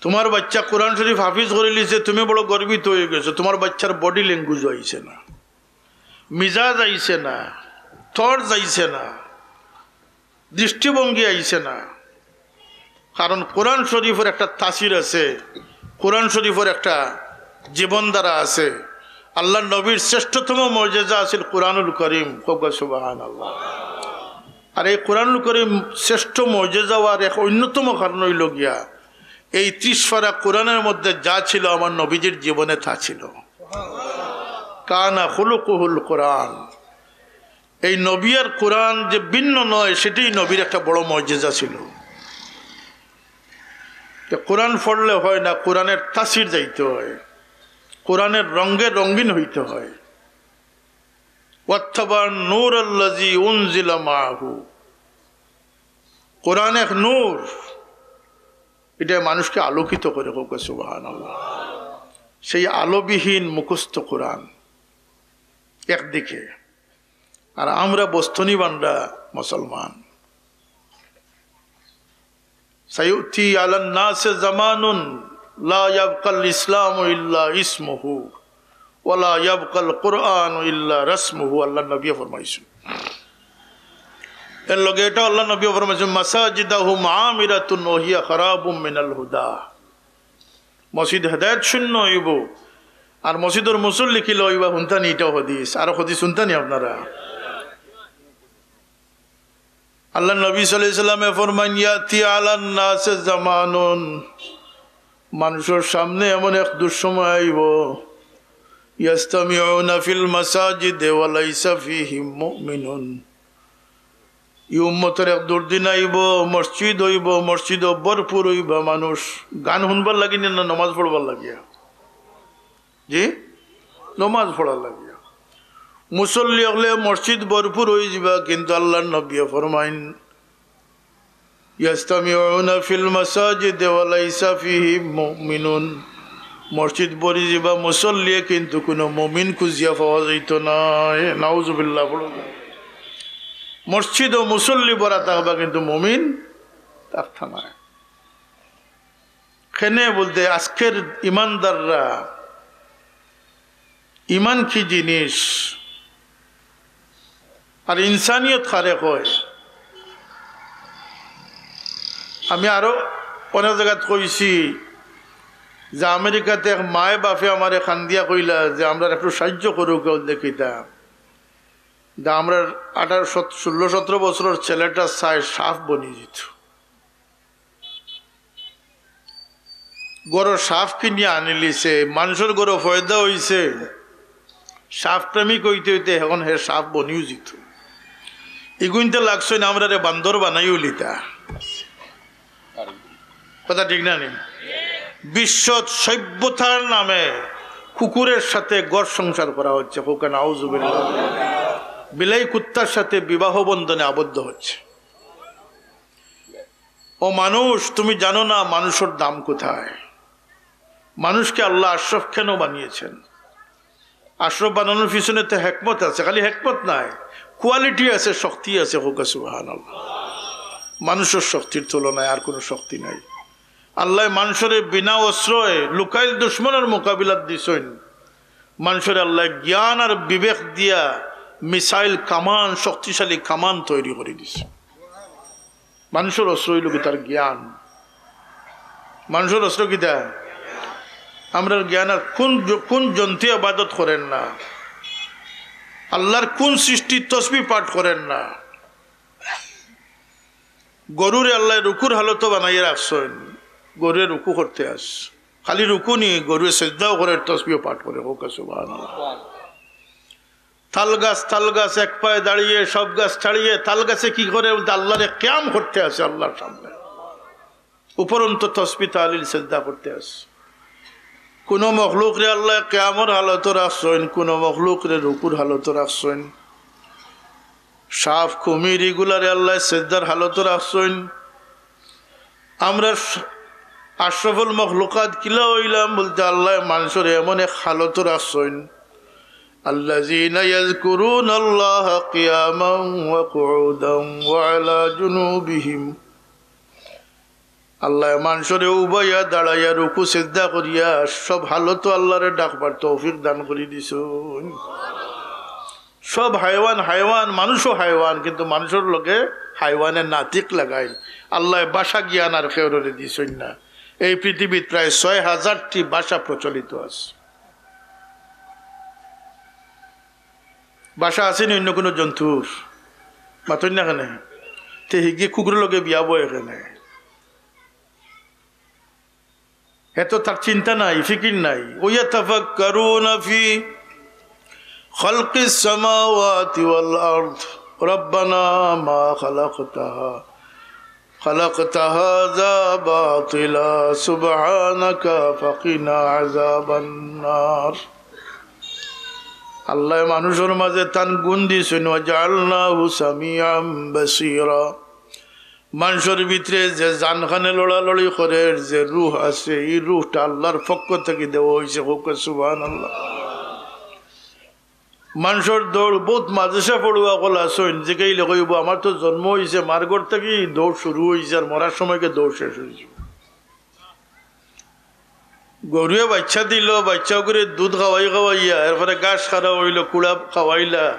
তোমার বাচ্চা কোরআন শরীফ হাফিজ করিলিছে, তুমি বড় গর্বিত অইগেছো, তোমার বাচ্চার body language আইছে না, মিজাজ আইছে না, তর্জ আইছে না, দৃষ্টিভঙ্গি আইছে না। কারণ কোরআন শরীফর একটা তাসির আছে, কোরআন শরীফর একটা জীবনধারা আছে। আল্লাহর নবীর শ্রেষ্ঠতম মুজিজা আছিল কোরআনুল করিম। কওকা সুবহানাল্লাহ। আর এই কোরআনুল করিম শ্রেষ্ঠ মুজিজা অওয়ার এক অন্যতম কারণ অইলো গিয়া, এই ত্রিশ পারা কোরআনের মধ্যে যা ছিল আমার নবীজির জীবনে তা ছিল। কানা খুলুকুহুল কোরআন। এই নবী আর কোরআন যে ভিন্ন নয়, সেটাই নবীর একটা বড় মুজিজা ছিল। তো কোরআন পড়লে হয় না, কোরআনের তাসির যাইতে হয়, কোরআনের রঙে রঙিন হইতে হয়। ওয়াত্তাবান নূর আল্লাজি উনজিলা মাহু। কোরআন এক নূর, এটা মানুষকে আলোকিত করে। কওকা সুবহানাল্লাহ। সেই আলোবিহীন মুখস্থ কোরআন একদিকে, আর আমরা বস্তুনি বান্ডা মুসলমান। সায়ুতি আলান নাসে জামানুন লা ইয়াবকাল ইসলামু ইল্লা ইসমুহু ওয়া লা ইয়াবকাল কুরআনু ইল্লা রাসমুহু, আল্লাহর নবী ফরমাইছইন। এর লগে এটা আল্লাহর নবী ফরমাইছইন, মাসাজিদাহুম আমিরাতুন ওয়া হিয়া খারাবুম মিনাল হুদা। মসজিদ হেদায়েত শূন্য অইবো, আর মসজিদর মুসল্লি কিলা অইবা হুনতানি, ইটাও হাদিস। আর হাদিস হুনতানি আপনারা। আল্লাহর নবী সাল্লাল্লাহু আলাইহি ওয়াসাল্লামে ফরমাইন, ইয়াতি আলান নাসে জামানুন, মানুষর সামনে এমন এক দুঃসময় আইবো, ইয়াজতামিউনা ফিল মাসাজিদে ওয়া লাইসা ফিহিম মুমিনুন। ই উম্মতর এক দুর্দিন আইবো, মসজিদ অইবো, মসজিদো ভরপুর অইবা মানুষ। গান হুনবার লাগি না, না নমাজ পড়বার লাগিয়া? জি, নমাজ পড়ার লাগিয়া। মুসল্লি অকলে মসজিদ ভরপুর অইযিবা, কিন্তু আল্লাহর নবী ফরমাইন, ইয়াজতামিউনা ফিল মাসাজিদে ওয়া লাইসা ফিহিম মুমিনুন। মসজিদ ভরিযিবা মুসল্লিয়ে, কিন্তু কুনু মুমিন খুঁজিয়া পাওয়া যাইতো নায়। নাউজুবিল্লাহ পড়ো। মসজিদো মুসল্লি ভরা থাকবা, কিন্তু মুমিন থাকতা নায়। কেনে বুলতে, আজকের ইমানদাররা, ইমান কি জিনিস আর ইনসানিয়ত কারে কয়? আমি আরো অনেক জাগাত কইছি যে আমেরিকাতে এক মায় বাপে আমারে কান্দিয়া কইলা যে, "আমরার একটু সাহায্য করুক্কা।" বুলতে, "কিতা?" দা আমরার আঠারো, সত-, ষোলো সতেরো বছরর ছেলেটা চায় সাপ বনি যিতো। ঘরো সাপ কিনিয়া আনিলিছে, মানষর ঘরো পয়দা অইছে, সাপ প্রেমিক অইতে অইতে এখন হে সাপ বনিও যিতো। ইগুইন্তে লাগছইন আমরারে বান্দর বানাইলিতা। কথা ঠিক না নি? বিশ্বত সভ্যতার নামে কুকুরের সাথে ঘর সংসার করা হচ্ছে। কওকা নাউজুবিল্লাহ। বিলাই কুত্তার সাথে বিবাহ বন্ধনে আবদ্ধ হচ্ছে। ও মানুষ, তুমি জানো না মানুষর দাম কোথায়? মানুষকে আল্লাহ আশরাফ কেন বানিয়েছেন? আশরাফ বানানোর পিছনে তো হেকমত আছে, খালি হেকমত নায়, কোয়ালিটি আছে, শক্তি আছে। কওকা সুবহানাল্লাহ। মানুষর শক্তির তুলনায় আর কোনো শক্তি নাই। আল্লায় মানষরে বিনা অস্ত্রয় লুকাইল দুশমনর মোকাবিলাত দিছইন। মানষরে আল্লায় জ্ঞান আর বিবেক দিয়া মিসাইল, কামান, শক্তিশালী কামান তৈরি করি দিছে। মানষর অস্ত্র অইলো গি তার জ্ঞান। মানষর অস্ত্র কিতা? আমরার জ্ঞান। আর কুন জ-, কুন জন্তুয়ে ইবাদত করের না? আল্লাহর কুন সৃষ্টি তসবিহ পাঠ করের না? গরুরে আল্লায় রুকুর হালতো বানাইয়া রাখছইন, গরুয়ে রুকু করতে আস, খালি রুকু নি, গরুয়ে সেজদাও করের, তসবিহ পাঠ করের। কওকা সুবহানাল্লাহ। তাল গাছ, তাল গাছ এক পায়ে দাঁড়িয়ে, সব গাছ ছাড়িয়ে, তাল গাছে কি করে? বুলতে আল্লাহরে কিয়াম করতে আছে, আল্লাহর সামনে উপরন্ত তসবিহ, তাহলিল, সেজদা করতে আছে। কুনু মখলুকরে আল্লায় কিয়ামর হালতো রাখছইন, কুনু মখলুকরে রুকুর হালতো রাখছইন। সাপ, কুমির ইগুলারে আল্লায় সেজদার হালতো রাখছইন। আমরা স-, আশরাফুল মখলুকাত কিলা অইলাম? বুলতে আল্লায় মানষরে এমন এক হালতো রাখছইন, আল্লাযীনা ইয়াযকুরুনাল্লাহা কিয়ামান ওয়া কুউদান ওয়া আলা জুনুবিহিম। আল্লায় মানষরে উবাইয়া, দাঁড়াইয়া, রুকু, সেজদা করিয়া সব হালতো আল্লাহরে ডাকবার তৌফিক দান করি দিছইন। সব হায়ওয়ান হায়ওয়ান, মানুষও হায়ওয়ান, কিন্তু মানুষর লগে হায়ওয়ানের নাতিক লাগাইল। আল্লায় ভাষা জ্ঞান আর কেউরে দিছইন না। এই পৃথিবীত প্রায় ছয় হাজারটি ভাষা প্রচলিত আছে। ভাষা আছে নি অন্য কোনো জন্তুর? মাতইন না কেনে? তে হিগি কুকুরর লগে বিয়া বয় কেনে? এত তার চিন্তা নাই, ফিকির নাই। ويتفكرون في خلق السماوات والأرض ربنا ما خلقتها خلقت هذا باطلا سبحانك فقنا عذاب النار। আল্লায় মানুষর মাঝে তান গুণ দিছইন, وجعلناه سميعا بصيرا। মানুষর ভিতরে যে জানখানে লড়ালড়ি করের, যে রুহ আছে, এই রুহটা আল্লাহর পক্ষ থাকি দেওয়া অইছে। কউক্কা সুবহানাল্লাহ। মানুষর দৌড়, বউত মাদ্রাসা পড়ুয়া অকল আছইন, জিকাইলে কইবো, "আমার তো জন্ম অইছে, মার ঘর থাকি দৌড় শুরু অইছে, আর মরার সময়কে দৌড় শেষ অইছে।" গরুয়ে বাচ্চা দিল, বাচ্চা করে দুধ খাওয়াই খাওয়াইয়া, এরপরে ঘাস খাওয়া অইলো, কুড়া খাওয়াইলা,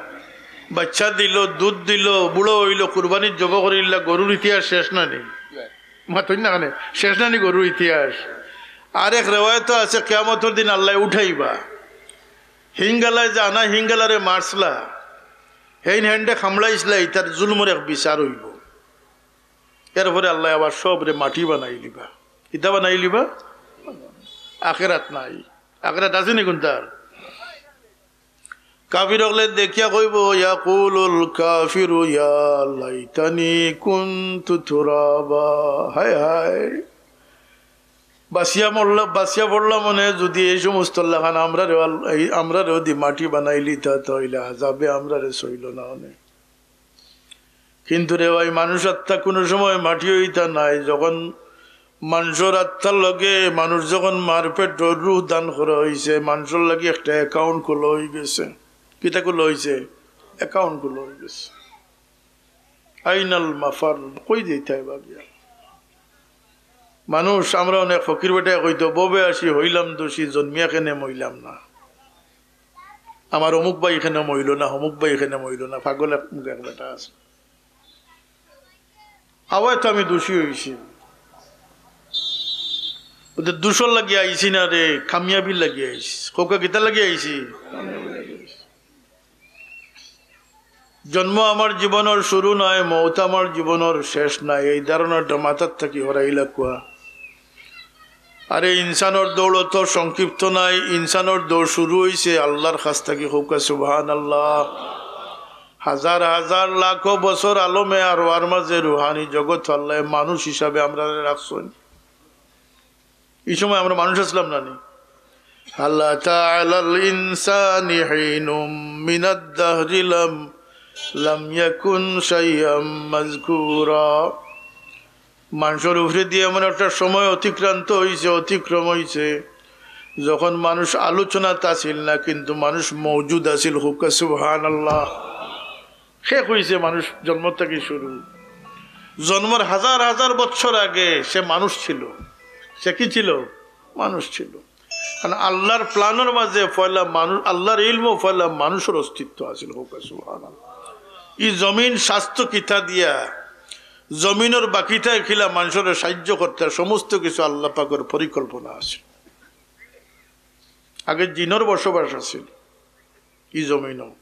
বাচ্চা দিল, দুধ দিল, বুড়ো অইলো, কুরবানির জব করিলা, গরুর ইতিহাস শেষ না নি? মাতইন না কেনে? শেষ না নি গরুর ইতিহাস? আরেক রেওয়ায়ত আছে, কিয়ামতর দিন আল্লায় উঠাইবা, হিঙ্গালায় যে আনা হিঙ্গালারে মারছলা, হেইন হেন্ডে খামড়াইছলা, ইতার জুলুমর এক বিচার অইবো। এরপরে আল্লায় আবার সবরে মাটি বানাইলিবা। কিতা বানাইলিবা? আখেরাত নাই। আখেরাত আছে নি কুনতার? কাফির অকলে দেখিয়া কইবো, يقول الكافر يا ليتني كنت ترابا। হায় হায়, বাঁচিয়া মরলা, বাঁচিয়া পড়লাম মনে, যদি এই সমস্ত লাখান আমরারে আল-, এই আমরারেও দি মাটি বানাইলিতা, তাইলে আজাবে আমরারে সইল না অনে। কিন্তু রে ভাই, মানুষ আত্মা কোনো সময় মাটি অইতা নায়। যখন মানুষর আত্মার লগে মানুষ যখন মার পেটো রুহ দান করা অইছে, মানুষর লাগি একটা অ্যাকাউন্ট খোলা অইগেছে। কিতা খোলা অইছে? অ্যাকাউন্ট খোলা অইগেছে। আইনাল মাফার, কই যাইতায় বা গিয়া? মানুষ, আমরা অনেক ফকির বেটায় কইতো, "ভবে আসি হইলাম দোষী, জন্মিয়া কেনে মইলাম না। আমার অমুক ভাই কেনে মইল না, অমুক ভাই কেনে মইল না।" পাগল এক মুখ এক বেটা আছে। আওয়ায় তো আমি দোষী অইছি। ওদের দোষর লাগি আইছি না রে, কামিয়াবির লাগি আইছি। কউক্কা কিতার লাগি আইছি? জন্ম আমার জীবনর শুরু নায়, মউত আমার জীবনর শেষ নায়। এই ধারণাটা মাথার থাকি হরাইলা কুয়া। আরে, ইনসানর দৌড় তো সংক্ষিপ্ত নায়, ইনসানর দৌড় শুরু অইছে আল্লাহর কাছ থাকি। কউক্কা সুবহানাল্লাহ। হাজার হাজার লাখো বছর আলমে আরওয়ার মাঝে রুহানি জগত আল্লায় মানুষ হিসাবে আমরারে রাখছইন। এই সময় আমরা মানুষ আছলাম না নি? هل أتى على الإنسان حين من الدهر لم لم يكن شيئا مذكورا। মানুষর উপরে দিয়া এমন একটা সময় অতিক্রান্ত অইছে, অতিক্রম অইছে, যখন মানুষ আলোচনাত আছিল না, কিন্তু মানুষ মওজুদ আছিল। কউক্কা সুবহানাল্লাহ। কে কইছে মানুষ জন্ম থাকি শুরু? জন্মর হাজার হাজার বছর আগে সে মানুষ ছিল। সে কি ছিল? মানুষ ছিল। কারণ আল্লাহর প্ল্যানর মাঝে পয়লা মানুষ, আল্লাহর ইলমো পয়লা মানুষর অস্তিত্ব আছিল। কউক্কা সুবহানাল্লাহ। ই জমিন স্বাস্থ্য কিতা দিয়া, জমিনর বাকিটা কিলা মানুষরে সাহায্য করতে, সমস্ত কিছু আল্লাহ পাকর পরিকল্পনা আছিল। আগে জিনর বসবাস আছিল ই জমিনও।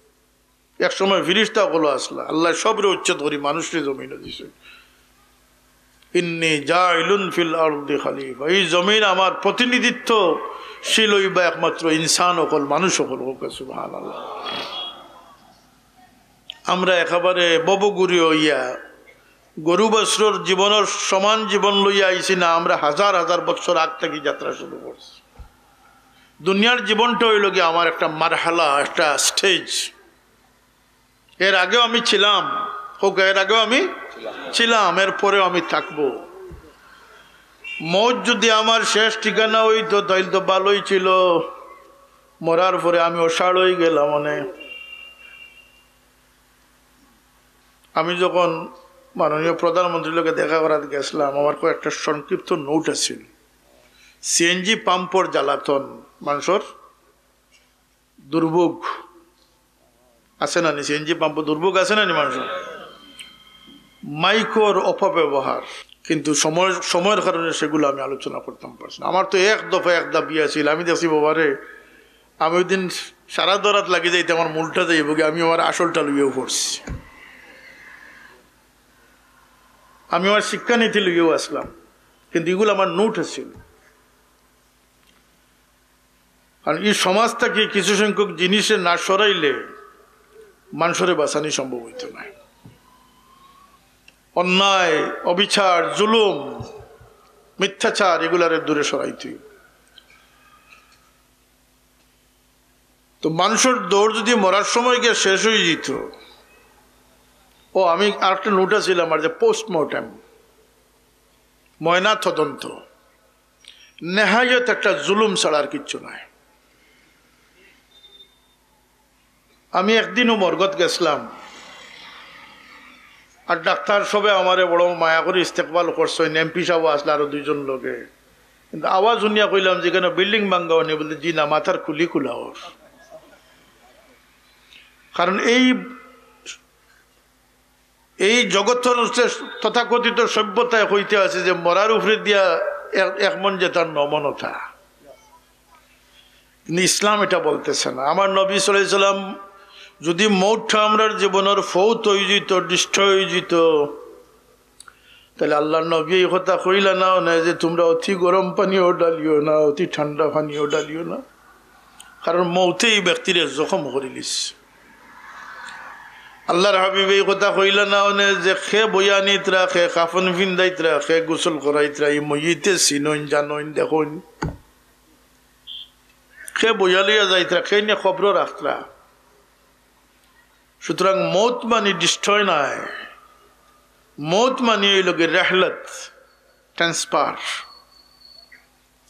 এক সময় ফিরিস্তা অকল আছলা, আল্লায় সবরে উচ্ছেদ করি মানুষরে জমিনও দিছে। إني جاعل في الأرض خليفة। এই জমিন আমার প্রতিনিধিত্বশীল অইবা একমাত্র ইনসান অকল, মানুষ অকল। কউক্কা সুবহানাল্লাহ। আমরা একেবারে ভবঘুরে অইয়া গরু বাছুরর জীবনর সমান জীবন লইয়া আইছি না, আমরা হাজার হাজার বছর আগ থাকি যাত্রা শুরু করছি। দুনিয়ার জীবনটা অইলো গিয়া আমার একটা মারহালা, একটা স্টেজ। এর আগেও আমি ছিলাম, কউক্কা, এর আগেও আমি ছিলাম, এর পরেও আমি থাকবো। মউত যদি আমার শেষ ঠিকানা অইতো, তাইলে তো ভালোই ছিল। মরার পরে আমি অসাড় অইগেলাম অনে। আমি যখন মাননীয় প্রধানমন্ত্রীর লগে দেখা করাত গেছলাম, আমার কয়েকটা সংক্ষিপ্ত নোট আছিল। সিএনজি পাম্পর জ্বালাতন, মানুষর দুর্ভোগ। আছে না নি? সিএনজি পাম্প দুর্ভোগ আছে না নি মানুষের? মাইকর অপব্যবহার, কিন্তু সময়, সময়র কারণে সেগুলো আমি আলোচনা করতাম পারছি না। আমার তো এক দফা এক দাবি আছিল, আমি দেখছি বাবারে, আমি ওই দিন সারা দরাত লাগি যাইতে আমার মূলটা যাইব কি, আমি আমার আসলটা লইয়াও পড়ছি, আমি আমার শিক্ষানীতি লইয়াও আসলাম, কিন্তু এগুলো আমার নোট আছিল। কারণ এই সমাজ থেকে কিছু সংখ্যক জিনিসে না সরাইলে মানুষরে বাঁচানি সম্ভব হইতো না। অন্যায়, অবিচার, জুলুম, মিথ্যাচার, এগুলারে দূরে সরাইতে হইব। তো মানুষের দৌড় যদি মরার সময় গিয়ে শেষ হয়ে যেত, ও, আমি আরেকটা নোট আছিল আমার, যে পোস্টমর্টেম, ময়না তদন্ত, নেহায়ত একটা জুলুম ছাড়া আর কিচ্ছু নাই। আমি একদিনও মর্গত গেছিলাম, আর ডাক্তার সবে আমারে বড় মায়া করে ইস্তেকবাল করছইন, এমপি সাহেব আসলে আরো দুইজন লগে, কিন্তু আওয়াজ শুনিয়া কইলাম যে, "কেন বিল্ডিং ভাঙ্গা অনি?" বলতে, "জি না, মাথার খুলি খোলা অর।" কারণ এই, এই জগতর যে তথাকথিত সভ্যতায় হইতে আছে যে মরার উপরে দিয়া এক, এক মন যে তার নমনতা, কিন্তু ইসলাম এটা বলতেছে না। আমার নবী সাল্লাল্লাহু আলাইহি সাল্লাম যদি মৌতটা আমরার জীবনের ফৌত হয়ে যেত, দৃষ্ট হয়ে যেত, তাহলে আল্লাহর নবী এই কথা কইলা না অনে যে তোমরা অতি গরম পানিও ডালিও না, অতি ঠান্ডা পানিও ডালিও না, কারণ মৌতে এই ব্যক্তিরে জখম করিলিছে। আল্লাহর হাবিব এই কথা কইলা না অনে যে খে বইয়া নিতরা, খে কাফন ফিন্দাইতরা, খে গোসল করাইতরা, এই মইতে চিনইন, জানইন, দেখইন, খে বইয়া লইয়া যাইতরা, খে নিয়ে খবর রাখতরা। সুতরাং মৌত মানি ডিস্ট্রয় নায়, মৌত মানি হইল গি রেহলত, ট্রান্সফার,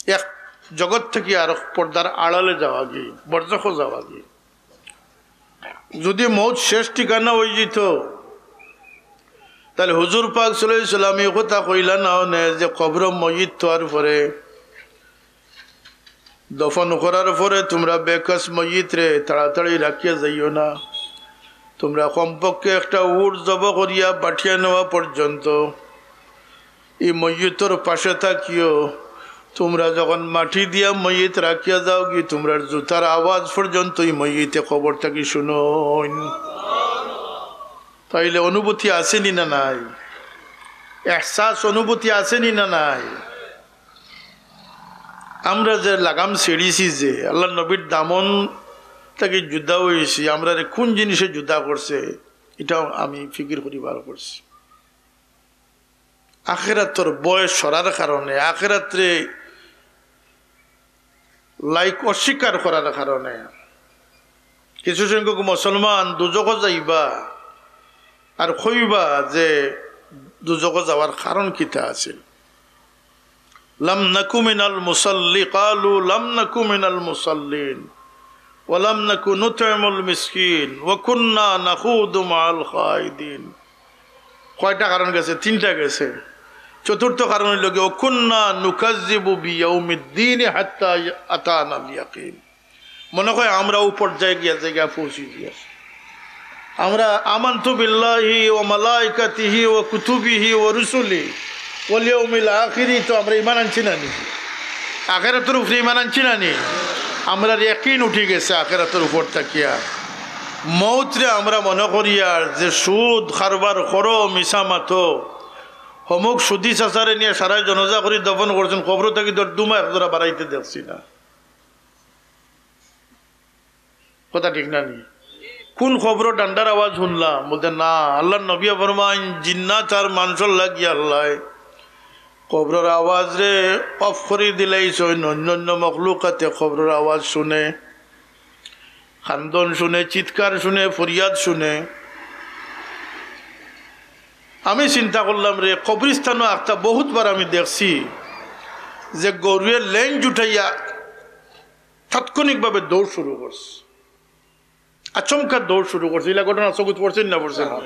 এক জগৎ থেকে আর পর্দার আড়ালে যাওয়া গি, বরজখো যাওয়া গি। যদি মৌত শেষ ঠিকানা হয়ে যেত, তাহলে হুজুর পাক সাল্লাল্লাহু আলাইহি সাল্লাম এই কথা কইলা না অনে যে কবর ময়িত হওয়ার পরে, দফন করার পরে তোমরা বেকস ময়িত রে তাড়াতাড়ি রাখিয়া যাইও না, তোমরা কমপক্ষে একটা উট জব করিয়া বাটিয়া নেওয়া পর্যন্ত এই ময়িতর পাশে থাকিও। তোমরা যখন মাটি দিয়া ময়িত রাখিয়া যাও গি, তোমরার জুতার আওয়াজ পর্যন্ত এই ময়িতে কবর থাকি শুনইন। তাইলে অনুভূতি আছেনি না নাই? এহসাস, অনুভূতি আছেনি না নাই? আমরা যে লাগাম ছেড়িছি, যে আল্লাহর নবীর দামন থাকি জুদা হইছি, আমরারে কোন জিনিসে জুদা করছে, এটাও আমি ফিকির করিবার করছি। আখেরাতর ভয় সরার কারণে, আখেরাতরে লাইক অস্বীকার করার কারণে কিছু সংখ্যক মুসলমান দুজখো যাইবা আর কইবা যে দুজখো যাওয়ার কারণ কিতা আছে। লাম নাকু মিনাল মুসাল্লি, কালু লাম নাকু মিনাল মুসাল্লিন, ওয়া লাম নাকু নুতইমুল মিসকিন, ওয়া কুন্না নাখুদু মাআল খাইদিন। কয়টা কারণ গেছে? তিনটা গেছে। চতুর্থ কারণ হইল গিয়ে, "ওয়া কুন্না নুকাজ্জিবু বিয়াউমিদ্দিন হাত্তা আতানাল ইয়াকিন।" মনে হয় আমরা ও পর্যায়ে গিয়া জায়গা পৌঁছি গিয়া। আমরা আমানতু বিল্লাহি ওয়া মালাইকাতিহি ওয়া কুতুবিহি ওয়া রুসুলি ওয়াল ইয়াউমিল আখিরি, তো আমরা ইমান আনছি না নি? আখেরাতর উপরে ইমান আনছি না নি? আমরার ইয়াকিন উঠি গেছে আখেরাতর উপর থাকিয়া। মৌতরে আমরা মনে করিয়ার যে সুদ কারবার করো, মিছা মাতো, হমুক সুদি চাচারে নিয়ে সারাই জনাজা করি দফন করছেন, কবর থাকি দর দুমা এক জোড়া বাড়াইতে দেখছি না। কথা ঠিক না নি? কোন কবরো ডান্ডার আওয়াজ শুনলাম? বলতে না, আল্লাহর নবী ফরমাইন, জিন্নাত আর মানুষর লাগি আল্লাহ কবরর আওয়াজরে অফ করি দিলাইছইন, অন্য অন্য মখলুকাতে কবরর আওয়াজ শুনে, কান্দন শুনে, চিৎকার শুনে, ফরিয়াদ শুনে। আমি চিন্তা করলাম রে, কবরিস্তানও একটা বহুতবার আমি দেখছি যে গরুয়ে লেঞ্জ উঠাইয়া তাৎক্ষণিকভাবে দৌড় শুরু করছে, আচমকা দৌড় শুরু করছে। ইলা ঘটনা চকুত পড়ছেন না পড়ছেন না?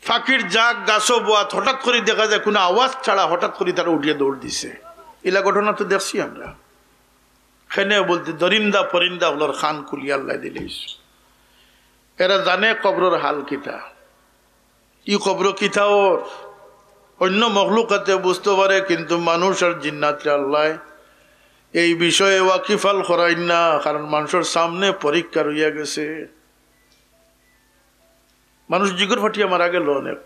পাখির জাক গাছো বোয়াত হঠাৎ করি দেখা যায় কোনো আওয়াজ ছাড়া হঠাৎ করি তারা উঠিয়া দৌড় দিছে। ইলা ঘটনা তো দেখছি আমরা। খেনে বলতে দরিন্দা পরিন্দা হলোর খান কুলি আল্লাহ দিলে। এরা জানে কবরর হাল কিতা, ই কবর কিতা অর। অন্য মখলুকাতে বুঝতো পারে, কিন্তু মানুষ আর জিন্নাতরে আল্লায় এই বিষয়ে ওয়াকিফাল করাইন না, কারণ মানষর সামনে পরীক্ষা রইয়া গেছে। মানুষ জিগর ফাটিয়া মারা গেল অনেক।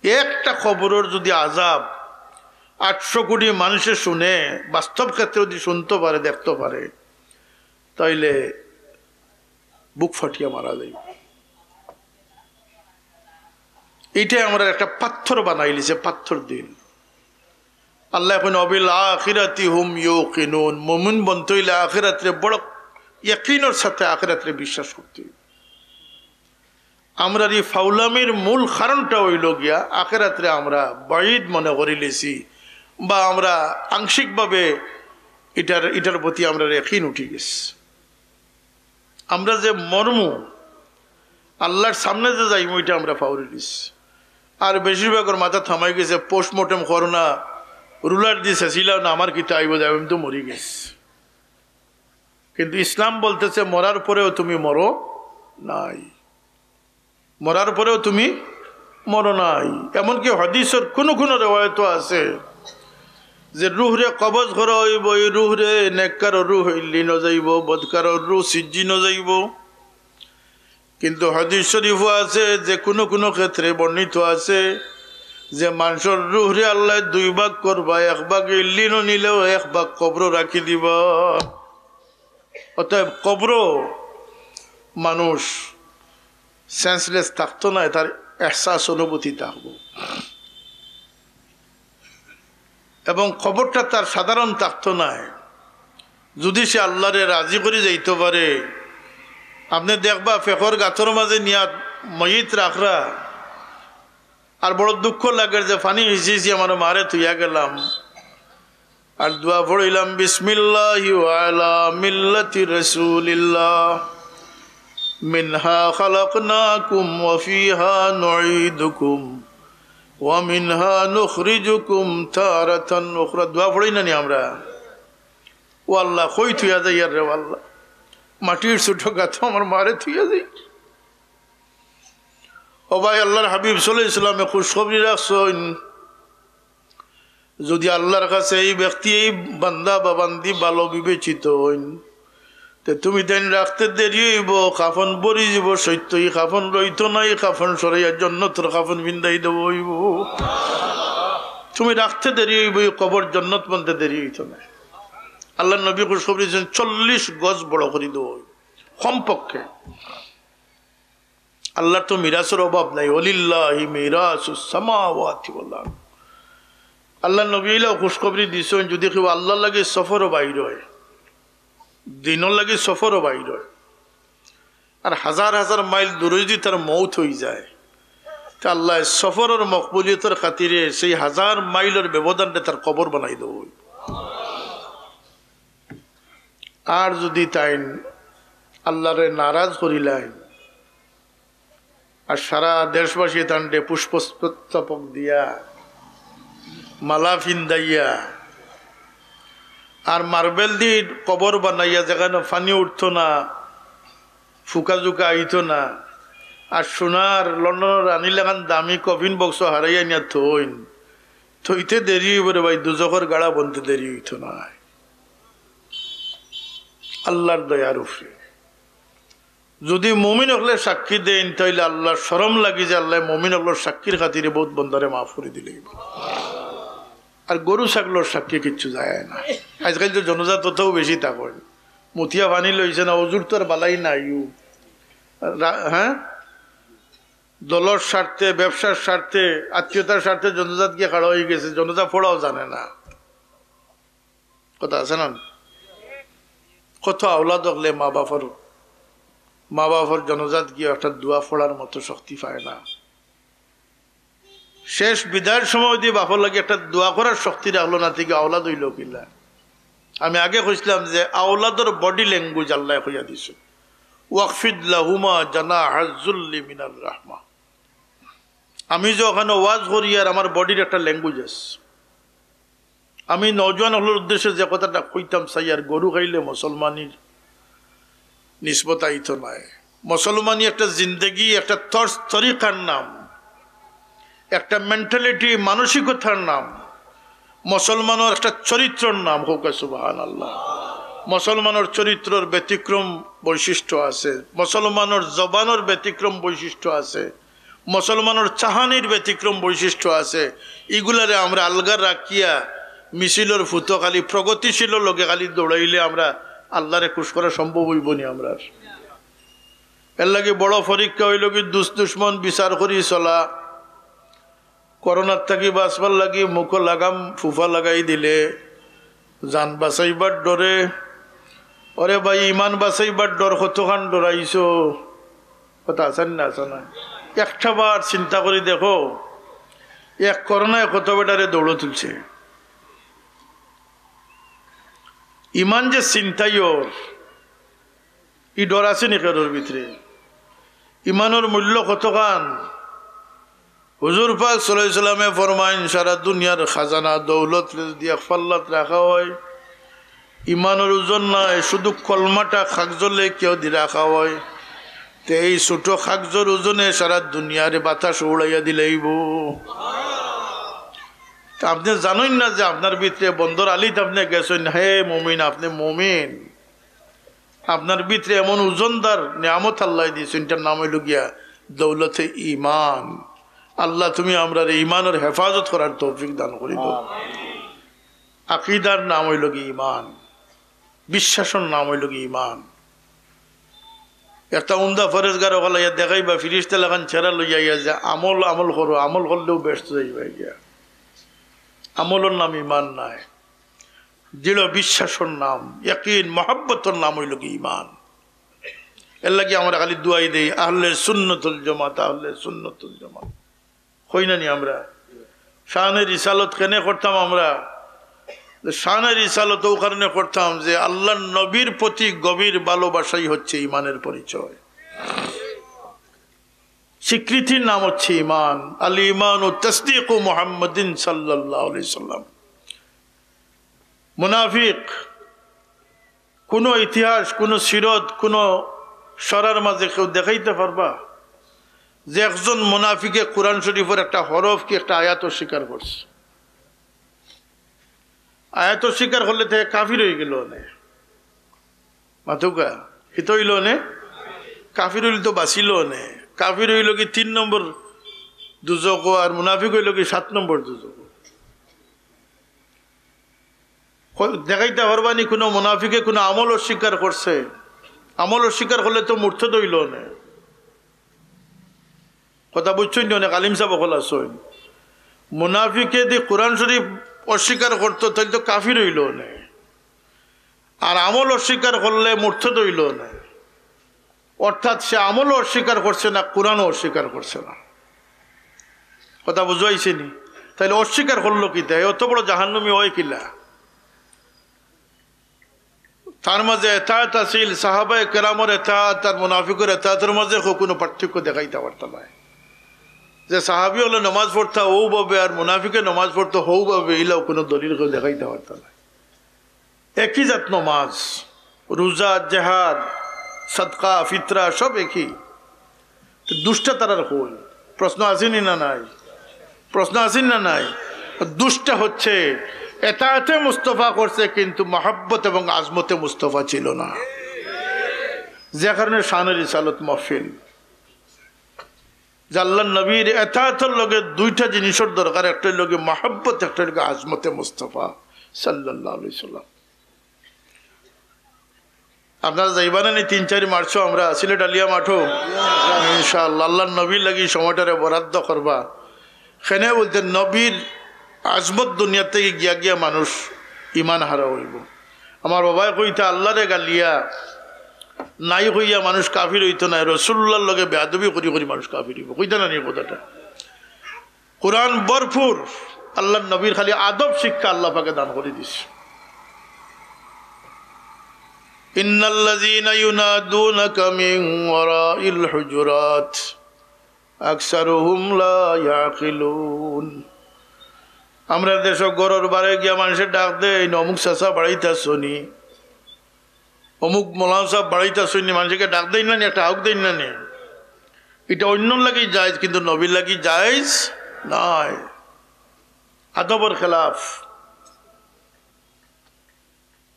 একটা কবরর যদি আজাব আটশো কোটি মানুষে শুনে, বাস্তব ক্ষেত্রে যদি শুনতো পারে, দেখতো পারে, তাইলে বুক ফাটিয়া মারা যাইব। এইটাই আমরা একটা পাথর বানাইলিছে, পাথর দিল। আল্লায় কইন, "ওয়াবিল আখিরাতি হুম ইউকিনুন।" মুমিন বনতে অইলে আখিরাতরে বড় ইয়াকিনর সাথে আখিরাতরে বিশ্বাস করতে অইব। আমরার ই ফাউলামির মূল কারণটা অইলো গিয়া আখিরাতরে আমরা বাঈদ মনে করিলিছি, বা আমরা আংশিকভাবে ইটার, ইটার প্রতি আমরার ইয়াকিন উঠি গেছে। আমরা যে মরমু, আল্লার সামনে যে যাইমু, ইটা আমরা ফাউরিলিছি। আর বেশিরভাগর মাথা থামাই গেছে, পোস্টমর্টেম করো না, রুলার দি ছেছিলাও না, আমার কিতা আইব, যাইব, আমি তো মরি গেছি। কিন্তু ইসলাম বলতেছে, মরার পরেও তুমি মরো নাই, মরার পরেও তুমি মরো নাই। এমনকি হাদিসর কোনো কোনো রেওয়ায়তও আছে যে রুহরে কবজ করা অইব, এই রুহরে নেককারর রুহ ইল্লিনো যাইব, বদকারর রুহ সিজ্জিনো যাইব। কিন্তু হাদিস শরীফও আছে যে কোনো কোনো ক্ষেত্রে বর্ণিত আছে যে মানষর রুহরে আল্লায় দুই ভাগ করবা, এক ভাগ ইল্লিনো নিলেও এক ভাগ কবরো রাখি দিবা। অতএব কবরো মানুষ সেন্সলেস থাকতো নায়, তার এহসাস অনুভূতি থাকবো। এবং কবরটা তার সাধারণ থাকতো নায়। যদি সে আল্লারে রাজি করি যাইতো পারে, আপনে দেখবা ফেকর গাতর মাঝে নিয়া ময়িত রাখরা, আর বড় দুঃখ লাগের যে পানি হিসি হিসি আমার মারে থুইয়া গেলাম, আর দোয়া পড়িলাম, "বিসমিল্লাহি ওয়া আলা মিল্লাতি রাসূলিল্লাহ, মিনহা খালাকনাকুম ওয়া ফিহা নুঈদুকুম ওয়া মিনহা নুখরিজুকুম তারাতান উখরা।" দোয়া পড়ি না নি আমরা? "ও আল্লাহ, কই থুইয়া যাইয়ার রে ও আল্লাহ, মাটির ছোট গাতো আমার মারে থুইয়া যাইয়ার।" ও ভাই, আল্লার হাবিব সাল্লাল্লাহু আলাইহি ওয়াসাল্লামে খুশখবরি রাখছইন, যদি আল্লার কাছে এই ব্যক্তি, এই বান্দা বা বান্দি ভালো বিবেচিত অইন, তে তুমি তাইন রাখতে দেরি অইব, কাফন ভরি যিব, সত্য ই কাফন রইতো নায়, ই কাফন সরাইয়া জন্নতর কাফন পিন্দাই দেওয়া অইব। তুমি রাখতে দেরি অইব, ই কবর জন্নত বনতে দেরি অইতো নায়। আল্লার নবী খুশখবরি দিছইন, চল্লিশ গজ বড় করি দেওয়া অইব কমপক্ষে। আল্লার তো মিরাসর অভাব নাই। "ওয়ালিল্লাহি মিরাসুস সামাওয়াতি ওয়াল আরদ।" আল্লার নবী অইলাও খুশখবরি দিছইন, যদি কেউ আল্লার লাগি সফরো বাইর অয়, দিনর লাগি সফরো বাইর অয়, আর হাজার হাজার মাইল দূরে যদি তার মউত অইযায়, তে আল্লায় সফরর মকবুলিয়তর খাতিরে সেই হাজার মাইলর ব্যবধানরে তার কবর বানাই দেওয়া অইব। আর যদি তাইন আল্লারে নারাজ করিলাইন, আর সারা দেশবাসী তানরে পুষ্পস্তবক দিয়া, মালা ফিন্দাইয়া, আর মার্বেল দি কবর বানাইয়া, যেখানো পানি উঠতো না, ফুকা জুকা আইতো না, আর সোনার লন্ডনর রানী লাখান দামি কফিন বক্স হারাইয়া নিয়া থইন, থইতে দেরি অইব রে ভাই, দুজখর গাড়া বনতে দেরি অইতো নায়। আল্লার দয়ার উপরে যদি মুমিন অকলে সাক্ষী দেইন, তাইলে আল্লার শরম লাগি যে আল্লায় মুমিন অকলর সাক্ষীর খাতিরে বউত বন্দারে মাফ করি দিলে। আর গরু ছাগলর সাক্ষী কিচ্ছু যায় না। আজকাল তো জনাজাত অতও বেশি থাকইন, মুতিয়া পানি লইছে না, অজুর তো আর বালাই নাই। রা-, হ্যাঁ, দলর স্বার্থে, ব্যবসার স্বার্থে, আত্মীয়তার স্বার্থে জনাজাত গিয়া খাড়া অই গেছে, জনাজা পড়াও জানে না। কথা আছে না? কত আওলাদ অকলে মা বাফর, মা বাফর জনাজাত গিয়া একটা দোয়া পড়ার মতো শক্তি পায় না। শেষ বিদায়র সময় যদি বাফর লাগি একটা দোয়া করার শক্তি রাখলো না, তে আওলাদ অইলো কিলা? আমি আগে কইছিলাম যে আওলাদর body language আল্লায় কইয়া দিছে, "ওয়াখফিদ লাহুমা জানাহাজ যুল্লি মিনার রাহমা।" আমি যে ওখানো ওয়াজ করি আর আমার bodyর একটা language আছে। আমি নওজোয়ান অকলর উদ্দেশ্যে যে কথাটা কইতাম চাই, আর গরু খাইলে মুসলমানির নিসবত আইতো নায়। মুসলমানি একটা জিন্দেগি, একটা তর্জ তরিকার নাম, একটা মেন্টালিটি, মানসিকতার নাম, মুসলমানর একটা চরিত্রর নাম। কউক্কা সুবহানাল্লাহ। মুসলমানর চরিত্রর ব্যতিক্রম বৈশিষ্ট্য আছে, মুসলমানর জবানর ব্যতিক্রম বৈশিষ্ট্য আছে, মুসলমানর চাহানির ব্যতিক্রম বৈশিষ্ট্য আছে। ইগুলারে আমরা আলগা রাখিয়া মিছিলর ফুতো খালি প্রগতিশীলর লগে খালি দৌড়াইলে আমরা আল্লাহরে খুশ করা সম্ভব অইবো নি আমরার? এরলাগি বড় পরীক্ষা অইলো কি দুস দুশমন বিচার করি চলা। করোনার থাকি বাঁচবার লাগি মুখো লাগাম ফুফা লাগাই দিলে জান বাঁচাইবার ডরে। ওরে ভাই, ইমান বাঁচাইবার ডর কতখান ডরাইছো? কথা আছে না, আছে না? একটা বার চিন্তা করি দেখো, এক করোনায় কত বেটারে দৌড়ো তুলছে। ইমান যে চিন্তাই ওর, ই ডর আছে নি কেউর ভিতরে? ইমানর মূল্য কতখান? হুজুর পাক সাল্লাল্লাহু আলাইহি ওয়াসাল্লামে ফরমাইন, সারা দুনিয়ার খাজানা দৌলত যদি এক পাল্লাত রাখা হয়, ইমানর ওজন নাই, শুধু কলমাটা কাগজর লেখি কেউ দি রাখা হয়, তে এই ছোট কাগজর ওজনে সারা দুনিয়ারে বাতাস উড়াইয়া দিলাইবো। তা আপনে জানইন না যে আপনার ভিতরে বন্দর আলিত আপনে গেছইন, হে মুমিন, আপনে মুমিন। আপনার ভিতরে এমন ওজনদার নিয়ামত আল্লায় দিছইন, ইটার নাম অইলো গিয়া দৌলতে ইমান। আল্লাহ, তুমি আমরারে ইমানর হেফাজত করার তৌফিক দান করি দেও। আকিদার নাম অইলো গিয়া ইমান, বিশ্বাসর নাম অইলো গিয়া ইমান। একটা উমদা পরেজগার অকল আইয়া দেখাইবা, ফিরিস্তা লাখান চেহারা লইয়া আইয়া যে, "আমল, আমল করো, আমল করলেউ বেহেস্তো যাইবায় গিয়া।" আমলর নাম ইমান নায়। দৃঢ় বিশ্বাসর নাম, ইয়াকিন, মহব্বতর নাম অইলো গিয়া ইমান। এরলাগি আমরা খালি দোয়াই দেই, আহলে সুন্নতুল জামাত, আহলে সুন্নতুল জামাত। কই না নি আমরা? শানে রিসালত কেনে করতাম আমরা? শানে রিসালত অউ কারণে করতাম যে আল্লাহর নবীর প্রতি গভীর ভালোবাসাই হচ্ছে ইমানের পরিচয়। স্বীকৃতির নাম হচ্ছে ইমান। আল ইমানু তাসদিকু মুহাম্মাদিন সাল্লাল্লাহু আলাইহি সাল্লাম। মুনাফিক, কোনো ইতিহাস, কোনো সিরত, কোনো সরার মাঝে কেউ দেখাইতা পারবা যে একজন মুনাফিকে কোরআন শরীফর একটা হরফ কি একটা আয়াত অস্বীকার করছে? আয়াত অস্বীকার করলে তে কাফির অইগেলো অনে। মাতউক্কা, কিতা অইলো অনে? কাফির অইলে তো বাঁচিলো অনে। কাফির অইলো গি তিন নম্বর দুজখো, আর মুনাফিক অইলো গি সাত নম্বর দুজখো। কই-, দেখাইতা পারবা নি কোনো মুনাফিকে কোনো আমল অস্বীকার করছে? আমল অস্বীকার করলে তো মুরতাদ অইলো অনে। কথা বুঝছইন নি? অনেক আলিম সাব অকল আছইন। মুনাফিকে যদি কোরআন শরীফ অস্বীকার করতো, তাইলে তো কাফির অইলো অনে। আর আমল অস্বীকার করলে মুরতাদ অইলো অনে। অর্থাৎ সে আমলও অস্বীকার করছে না, কোরআনও অস্বীকার করছে না। কথা বুঝাইছে নি? তাইলে অস্বীকার করলো কিতা? এ অত বড় জাহান্নামী অয় কিলা? তার মাঝে এতাআত আছিল, সাহাবায়ে কেরামর এতাআত আর মুনাফিকর এতাআতর মাঝে কেউ কোনো পার্থক্য দেখাইতা পারতা নায়। যে সাহাবী অকলে নমাজ পড়তা অউভাবে আর মুনাফিকে নমাজ পড়তো হউভাবে, ইলাও কোনো দলিল কেউ দেখাইতা পারতা নায়। একই জাত নমাজ, রোজা, জেহাদ, সদকা, ফিতরা সব একই। তো দুষটা তারার কই? প্রশ্ন আছে নি না নাই? প্রশ্ন আছে নি না নাই? দুষটা হচ্ছে এতাআতে মুস্তফা করছে, কিন্তু মহব্বত এবং আজমতে মুস্তফা ছিল না, যে কারণে শানে রিসালত মাহফিল। যে আল্লাহর নবীর এতাআতর লগে দুইটা জিনিসর দরকার, একটা অইলো গি মহব্বত, একটা অইলো গি আজমতে মুস্তফা সাল্লাল্লাহু আলাইহি সাল্লাম। আপনারা যাইবা না নি তিন চারি মার্চো আমরা সিলেট আলিয়া মাঠো? ইনশাআল্লাহ, আল্লাহর নবীর লাগি সময়টারে বরাদ্দ করবা। কেনে বুলতে নবীর আজমত দুনিয়া থাকি গিয়া গিয়া মানুষ ইমান হারা অইবো। আমার বাবায় কইতা, আল্লাহরে গালিয়া নাই কইয়া মানুষ কাফির অইতো নায়, রসুলুল্লাহর লগে বেয়াদবি করি করি মানুষ কাফির অইবো। কইতা না নি কথাটা? কোরআন ভরপুর, আল্লাহর নবীর খালি আদব শিক্ষা আল্লাহ পাকে দান করি দিছে। ইন্নাল্লাযীনা ইউনাদুনাকা মিন ওয়ারাইল হুজুরাত আকসারুহুম লা ইয়াকিলুন। আমরার দেশো ঘরর বারে গিয়া মানষে ডাক দেইন, "অমুক চাচা বাড়িত আছো নি?" অমুক মৌলানা সাহেব বাড়িত আছইন নি, মানষরে ডাক দেইন না নি, একটা হাউক দেইন না নি? ইটা অইন্যর লাগি জায়েজ, কিন্তু নবীর লাগি জায়েজ নায়, আদবর খেলাফ।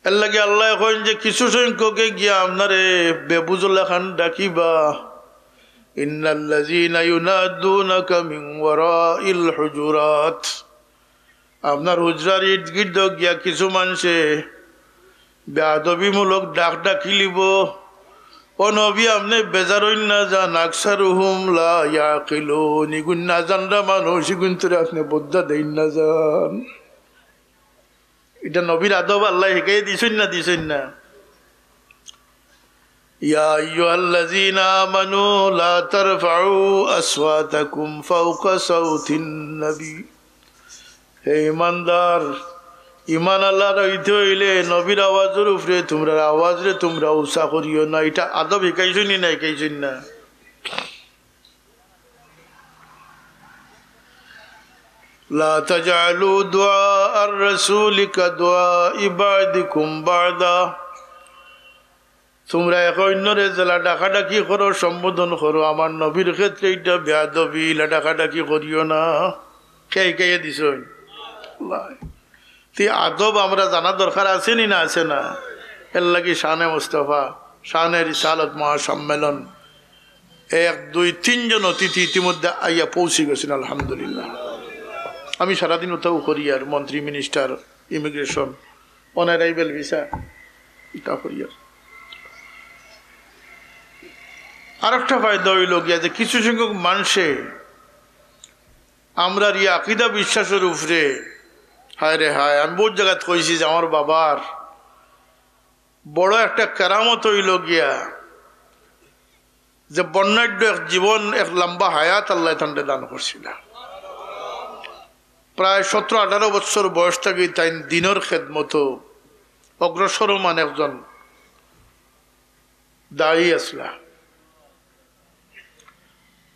এরলাগি আল্লায় কইন যে কিছু সংখ্যকে গিয়া আপনারে বেবুঝর লাখান ডাকিবা। ইন্নাল্লাযীনা ইউনাদুনাকা মিন ওয়ারাইল হুজুরাত। আপনার হুজরার ইর্দগির্দ গিয়া কিছু মানষে বেয়াদবিমূলক ডাক ডাকিলিবো। ও নবী, আপনে বেজার অইন না যান, আকসারুহুম লা ইয়াকিলুন, ইগুইন না জানরা মানুষ, ইগুইনতরে আপনে বদ্দা দেইন না যান। ইটা নবীর আদব আল্লায় হিকাইয়া দিছইন না, দিছইন না? ইয়া আইয়ুহাল্লাযীনা আমানু লা তারফাউ আসওয়াতাকুম ফাওকা সাউতিন নবী। হে ইমানদার, ইমান আল্লার অইতে অইলে নবীর আওয়াজর উপরে তুমরার আওয়াজরে তুমরা উচা করিও না। ইটা আদব হিকাইছইন নি না হিকাইছইন না? লা তাজআলু দুআআর রাসূলি কাদুআই বাদিকুম বাদা। তুমরা একে অইন্যরে যেলা ডাকাডাকি করো, সম্বোধন করো, আমার নবীর ক্ষেত্রে ইটা বেয়াদবি, ইলা ডাকাডাকি করিও না। কে হিকাইয়া দিছইন? আল্লায়। তে আদব আমরা জানা দরকার আছে নি না আছে না? এরলাগি শানে মুস্তফা, শানে রিসালত মহাসম্মেলন, এক, দুই, তিনজন অতিথি ইতিমধ্যে আইয়া পৌঁছি গেছইন, আলহামদুলিল্লাহ। আমি সারাদিন অতাউ করিয়ার, মন্ত্রী, minister, immigration, on arrival visa, ইটা করিয়ার। আরেকটা ফায়দা অইলো গিয়া যে কিছু সংখ্যক মানষে আমরার ই আকিদা বিশ্বাসর উপরে, হায় রে হায়, আমি বউত জাগাত কইছি যে আমার বাবার বড় একটা কেরামত অইলো গিয়া যে বর্ণাঢ্য এক জীবন, এক লম্বা হায়াত আল্লায় তানরে দান করছিলা। প্রায় সতরো আঠারো বছর বয়স থাকি তাইন দ্বীনর খেদমতো অগ্রসরমান একজন দায়ী আছলা।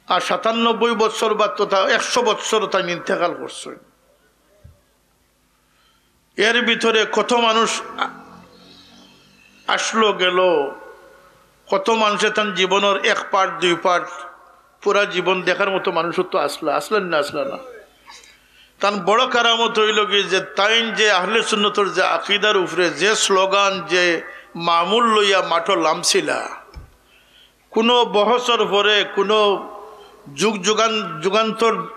আর সাতানব্বই বছর বাদ তো তা একশো বছর তাইন ইন্তেকাল করছইন। এর ভিতরে কত মানুষ আ-, আসলো গেলো, কত মানষে তান জীবনর এক part, দুই part, পুরা জীবন দেখার মতো মানুষ তো আছলা, আছলা নি না আছলা না? তান বড় কেরামত অইলো গি যে তাইন যে আহলে সুন্নতর যে আকিদার উপরে যে স্লোগান, যে মামুল লইয়া মাঠো লামছিলা, কুনু বহসর পরে, কুনু যুগ যুগান-, যুগান্তর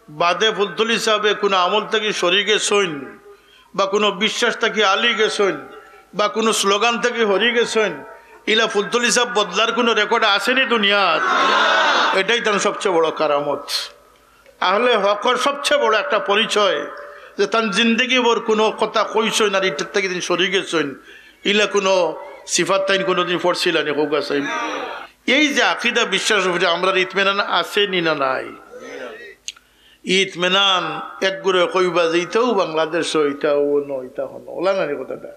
বাদে ফুলতলি সাবে কুনু আমল থাকি সরি গেছইন, বা কুনু বিশ্বাস থাকি আলি গেছইন, বা কুনু স্লোগান থাকি হরি গেছইন, ইলা ফুলতলি সাব বদলার কুনু রেকর্ড আছে নি দুনিয়াত? এটাই তান সবচেয়ে বড় কারামত। আহলে হকর সবচেয়ে বড় একটা পরিচয় যে তান জিন্দেগি ভর কুনু কথা কইছইন আর ইটার থাকি তাইন সরি গেছইন, ইলা কুনু সিফাত তাইন কুনুদিন পড়ছিলা নি, কউক্কা চাই। এই যে আকিদা বিশ্বাস উপরে আমরার ইতমিনান আছে নি না নাই? ইতমিনান একগুরে কইবা যে ইতাও বাংলাদেশ, ইতাও অনো, ইতা হনো, অলা না নি কথাটা?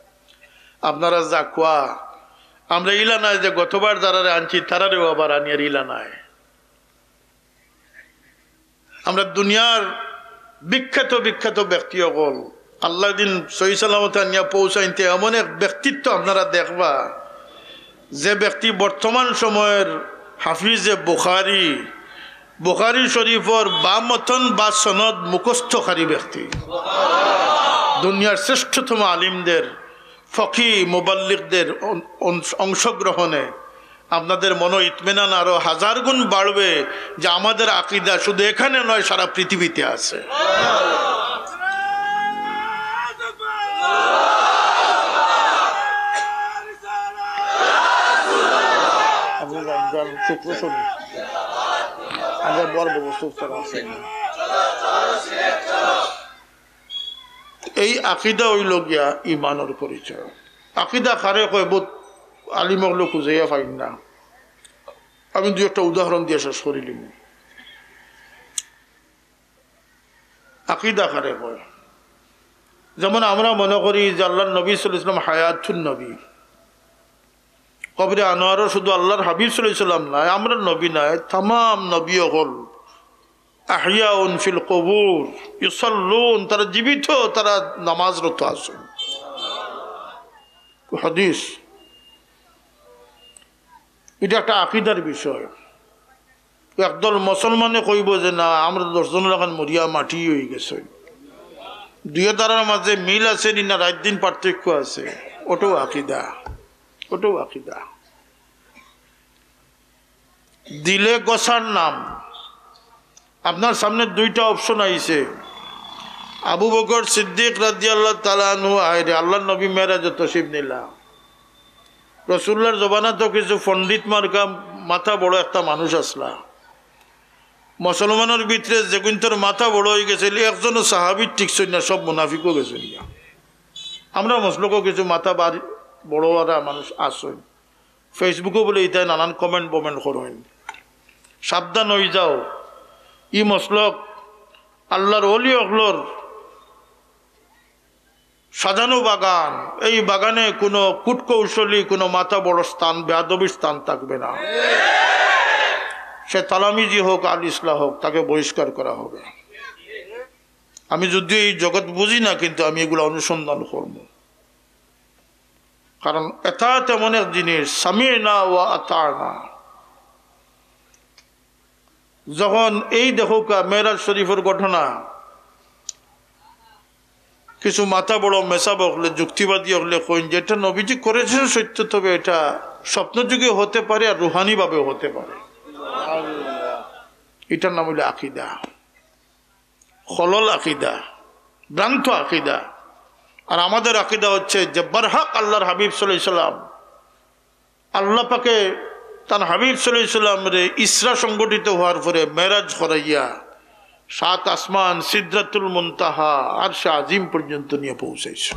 আপনারা যা কওয়া, আমরা ইলা নায় যে গতবার যারারে আনছি তারারেও আবার আনিয়ার, ইলা নায়। আমরা দুনিয়ার বিখ্যাত বিখ্যাত ব্যক্তি অকল আল্লায় দিন সহি সালামতে আনিয়া পৌঁছাইনতে এমন এক ব্যক্তিত্ব আপনারা দেখবা, যে ব্যক্তি বর্তমান সময়ের হাফিজে বুখারী, বুখারী শরীফর বা মতন বা সনদ মুখস্থকারী ব্যক্তি, দুনিয়ার শ্রেষ্ঠতম আলিমদের, ফকি মুবাল্লিগদের অং-, অং-, অংশগ্রহণে আপনাদের মনো ইতমিনান আরো হাজার গুণ বাড়বে যে আমাদের আকিদা শুধু এখানে নয়, সারা পৃথিবীতে আছে। এই আকিদা অইলো গিয়া ইমানর পরিচয়। আকিদা কারে কয়? বউত আলিম অকলে খুঁজাইয়া পাইন না। আমি দুই একটা উদাহরণ দিয়া শেষ করিলিমু। আকিদা কারে কয়? যেমন আমরা মনো করি যে আল্লার নবী সাল্লাল্লাহু আলাইহি ওয়াসাল্লাম হায়াতুন নবী, কবরে আনোয়ারো শুধু আল্লার হাবিব সাল্লাল্লাহু আলাইহি ওয়াসাল্লাম নায়, আমরার নবী নায়, তামাম নবী অকল আহইয়াউন ফিল কুবুর ইউসাল্লুন, তারা জীবিত, তারা নামাজরত আছইন। হাদিস, এটা একটা আকিদার বিষয়। একদল মুসলমানে কইব যে, "না, আমরা দশ জনের লাখান মরিয়া মাটি অইগেছে।" দুইও ধারার মাঝে মিল আছে নি না, রাইত দিন পার্থক্য আছে, ওটাও আকিদা, ওটাও আকিদা। দিলে গোছার নাম। আপনার সামনে দুইটা অপশন আইছে। আবু বকর সিদ্দিক রাদিয়াল্লাহু তাআলা আনহু আইরে, আল্লাহর নবী মেরাজে তশরিফ নিলা। রসুল্লাহর জমানাত কিছু পণ্ডিত মার্কা মাথা বড় একটা মানুষ আসলা। মুসলমানের ভিতরে যেগুইন্তর মাথা বড় অইগেছিল, একজনও সাহাবী টিকছইন না, সব মুনাফিকও গেছইন গিয়া। আমরা মসলকও কিছু মাথা বাড়ি বড় ওরা মানুষ আছইন। Facebook-ও বুলে ইতায় নানান কমেন্ট বমেন্ট করইন। সাবধান অইযাও, ই মসলক আল্লাহর ওলি অকলর সাজানো বাগান, এই বাগানে কোনো কূটকৌশলী, কোনো মাথা বড় স্থান, বেয়াদবির স্থান থাকবে না। সে তালামিজি হোক আর ইসলাহ হোক, তাকে বহিষ্কার করা হবে। আমি যদিও এই জগৎ বুঝি না, কিন্তু আমি এগুলা অনুসন্ধান করব। কারণ এতা তেমন এক জিনিস, সামি'না ওয়া আতা'না। যখন এই দেখউক্কা মেরাজ শরীফর ঘটনা, কিছু মাথা বড় মেসাব অকলে, যুক্তিবাদী অকলে কইন যে এটা নবীজি করেছেন সত্য, তবে এটা স্বপ্নযুগে হতে পারে আর রুহানিভাবেও হতে পারে। এটার নাম অইল আকিদা, খলল আকিদা, ভ্রান্ত আকিদা। আর আমাদের আকিদা হচ্ছে যে বারহাক আল্লাহর হাবিব সাল্লাল্লাহু আলাইহি সাল্লাম, আল্লাহ পাকে তান হাবিব সাল্লাল্লাহু আলাইহি সাল্লামরে ইসরা সংগঠিত হওয়ার পরে মেরাজ করাইয়া সাত আসমান, সিদরাতুল মুনতাহা, আরশে আজিম পর্যন্ত নিয়া পৌঁছাইছে।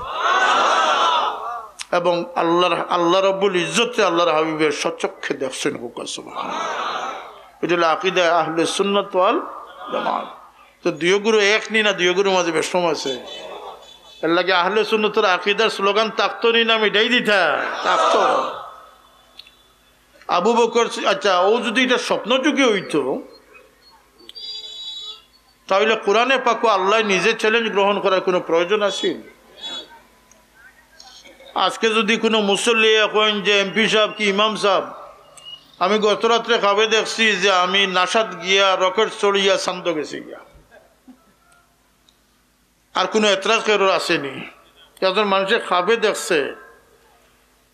এবং আল্লাহর, আল্লাহ রাব্বুল ইজ্জতে আল্লাহর হাবিবরে স্বচক্ষে দেখছইন, কউক্কা সুবহানাল্লাহ। এটা অইল আকিদায়ে আহলে সুন্নাত ওয়াল জামাত। তো দুইও গুরু এক নি না, দুইও গুরুর মাঝে বেশকম আছে। এরলাগি আহলে সুন্নতর আকিদার স্লোগান থাকতো নি না, মিটাই দিতা? থাকতো। আবু বকর সি-, আচ্ছা, ও যদি এটা স্বপ্নযুগে অইতো, তাহলে কোরআনে পাকো আল্লাহ নিজে চ্যালেঞ্জ গ্রহণ করার কোনো প্রয়োজন আছে? আজকে যদি কোনো মুসল্লি এখন যে এমপি সাহেব কি ইমাম সাহেব, আমি গত রাত্রে খাবে দেখছি যে আমি নাসাত গিয়া রকেট চড়িয়া চান্দ গেছি গিয়া, আর কোনো এতরাজ কেউর আছে নি? একজন মানুষে খাবে দেখছে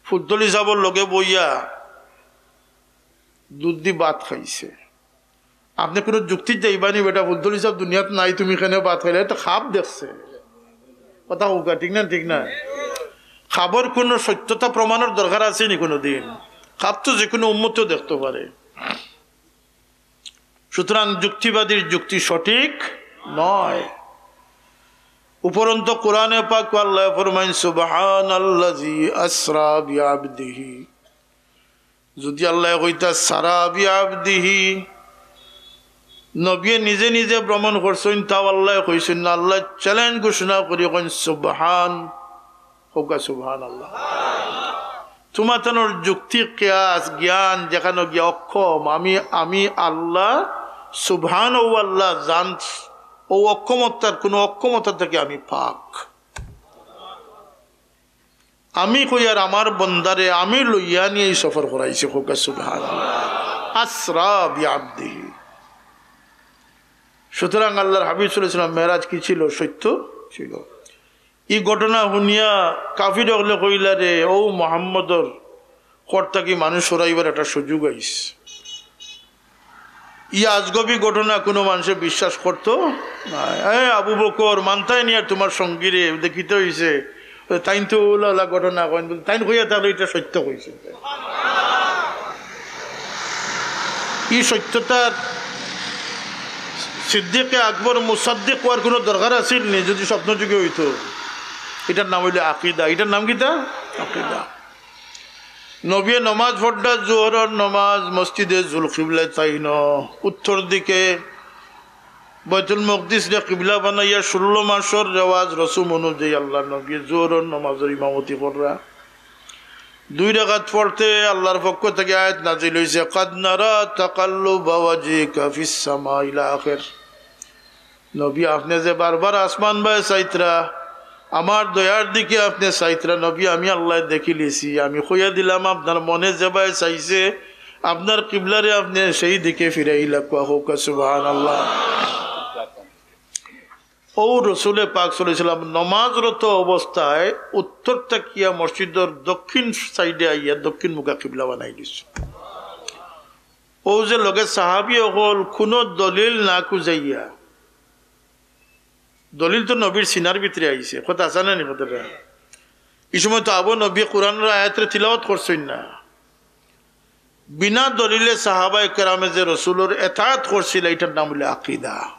ফুদ্দলি সাহেবর লগে বইয়া দুধ দি ভাত খাইছে। আপনে কোনো যুক্তিত যাইবা নি, বেটা, ফুদ্দলি সাহেব দুনিয়াত নাই, তুমি কেনে ভাত খাইলায়? তো খাব দেখছে। কথা কউক্কা, ঠিক না? ঠিক না? খাবর কোনো সত্যতা প্রমাণর দরকার আছে নি কোনো দিন? খাব তো যে কোনো উম্মতেও দেখতো পারে। সুতরাং যুক্তিবাদীর যুক্তি সঠিক নয়। উপরন্ত কোরআনে পাক আল্লাহ ফরমাইন, "সুবহানাল্লাযী আসরা বিআবদিহি।" যদি আল্লাহ কইতা সারা বিআবদিহি, নবিয়ে নিজে নিজে ভ্রমণ করছইন, তাও আল্লাহ কইছইন না। আল্লাহ চ্যালেঞ্জ ঘোষণা করি কইন, "সুবহান।" কউক্কা সুবহানাল্লাহ। তুমাতানোর যুক্তি, কিয়াস, জ্ঞান যেখানো গিয়া অক্ষম, আমি, আমি আল্লাহ, সুবহান ও আল্লাহ জান, ও অক্ষমতার, কোনো অক্ষমতা থেকে আমি পাক। আমি কইয়ার আমার বন্দারে আমি লইয়া নিয়া এই সফর করাইছি, কউক্কা সুবহানাল্লাহ। আসরা বিআবদিহি। সুতরাং আল্লাহর হাবিব সাল্লাল্লাহু আলাইহি ওয়াসাল্লাম মেরাজ কি ছিল? সত্য ছিল। ই ঘটনা হুনিয়া কাফির অকলে কইলা, "রে, ও মুহাম্মদর ঘর থাকি মানুষ সরাইবার একটা সুযোগ আইছে।" ই আজগবি ঘটনা কোনো মানুষে বিশ্বাস করতো না। "এ আবু বকর, মানতায় নি আর তুমার সঙ্গীরে, দেখিতে অইছে।" তাইন তো ওলা ওলা ঘটনা কইন, বলে, তাইন কইয়া তাহলে এটা সত্য কইছে। ই সত্যতার সিদ্দিকে আকবর মুসাদ্দিক হওয়ার কোনো দরকার আছিল নি? যদি স্বপ্ন যুগে অইতো, এটার নাম অইল আকিদা। এটার নাম কিতা? আকিদা। নবিয়ে নমাজ পড়রা, জোহরর নমাজ মসজিদে জুল কিবলায় তাইন উত্তর দিকে, বাইতুল মকদিসরে কিবলা বানাইয়া ষোলো মাসর রেওয়াজ রসুম অনুযায়ী আল্লাহর নবী জোহরর নমাজর ইমামতি কররা। দুই রাকাত পড়তে আল্লাহর পক্ষ থেকে আয়াত নাজিল হইছে, "কাদ নারা তাকাল্লুবা ওয়াজহিকা ফিস সামা" ইলা আখির। নবী, আপনে যে বারবার আসমান বায় চাইতরা, আমার দয়ার দিকে আপনে চাইতরা, নবী, আমি আল্লাহ দেখিলিছি। আমি কইয়া দিলাম, আপনার মনে যেবায় চাইছে, আপনার কিবলারে আপনে সেই দিকে ফিরাইলা, কউক্কা সুবহানাল্লাহ। অউ রসুলে পাক সাল্লাল্লাহু আলাইহি ওয়াসাল্লাম নমাজরত অবস্থায় উত্তর থাকিয়া মসজিদর দক্ষিণ সাইডে আইয়া দক্ষিণ মুখা কিবলা বানাই দিছে। অউ যে লগে সাহাবী অকল কুনু দলিল না খুঁজাইয়া, দলিল তো নবীর সিনার ভিতরে আইছে, কথা আছে না নি কথাটা? ই সময় তো আবু নবী কোরআনর আয়াতরে তিলাওয়াত করছইন না, বিনা দলিলে সাহাবায়ে কেরামে যে রসুলর এতাআত করছিলা, ইটার নাম অইলো আকিদা।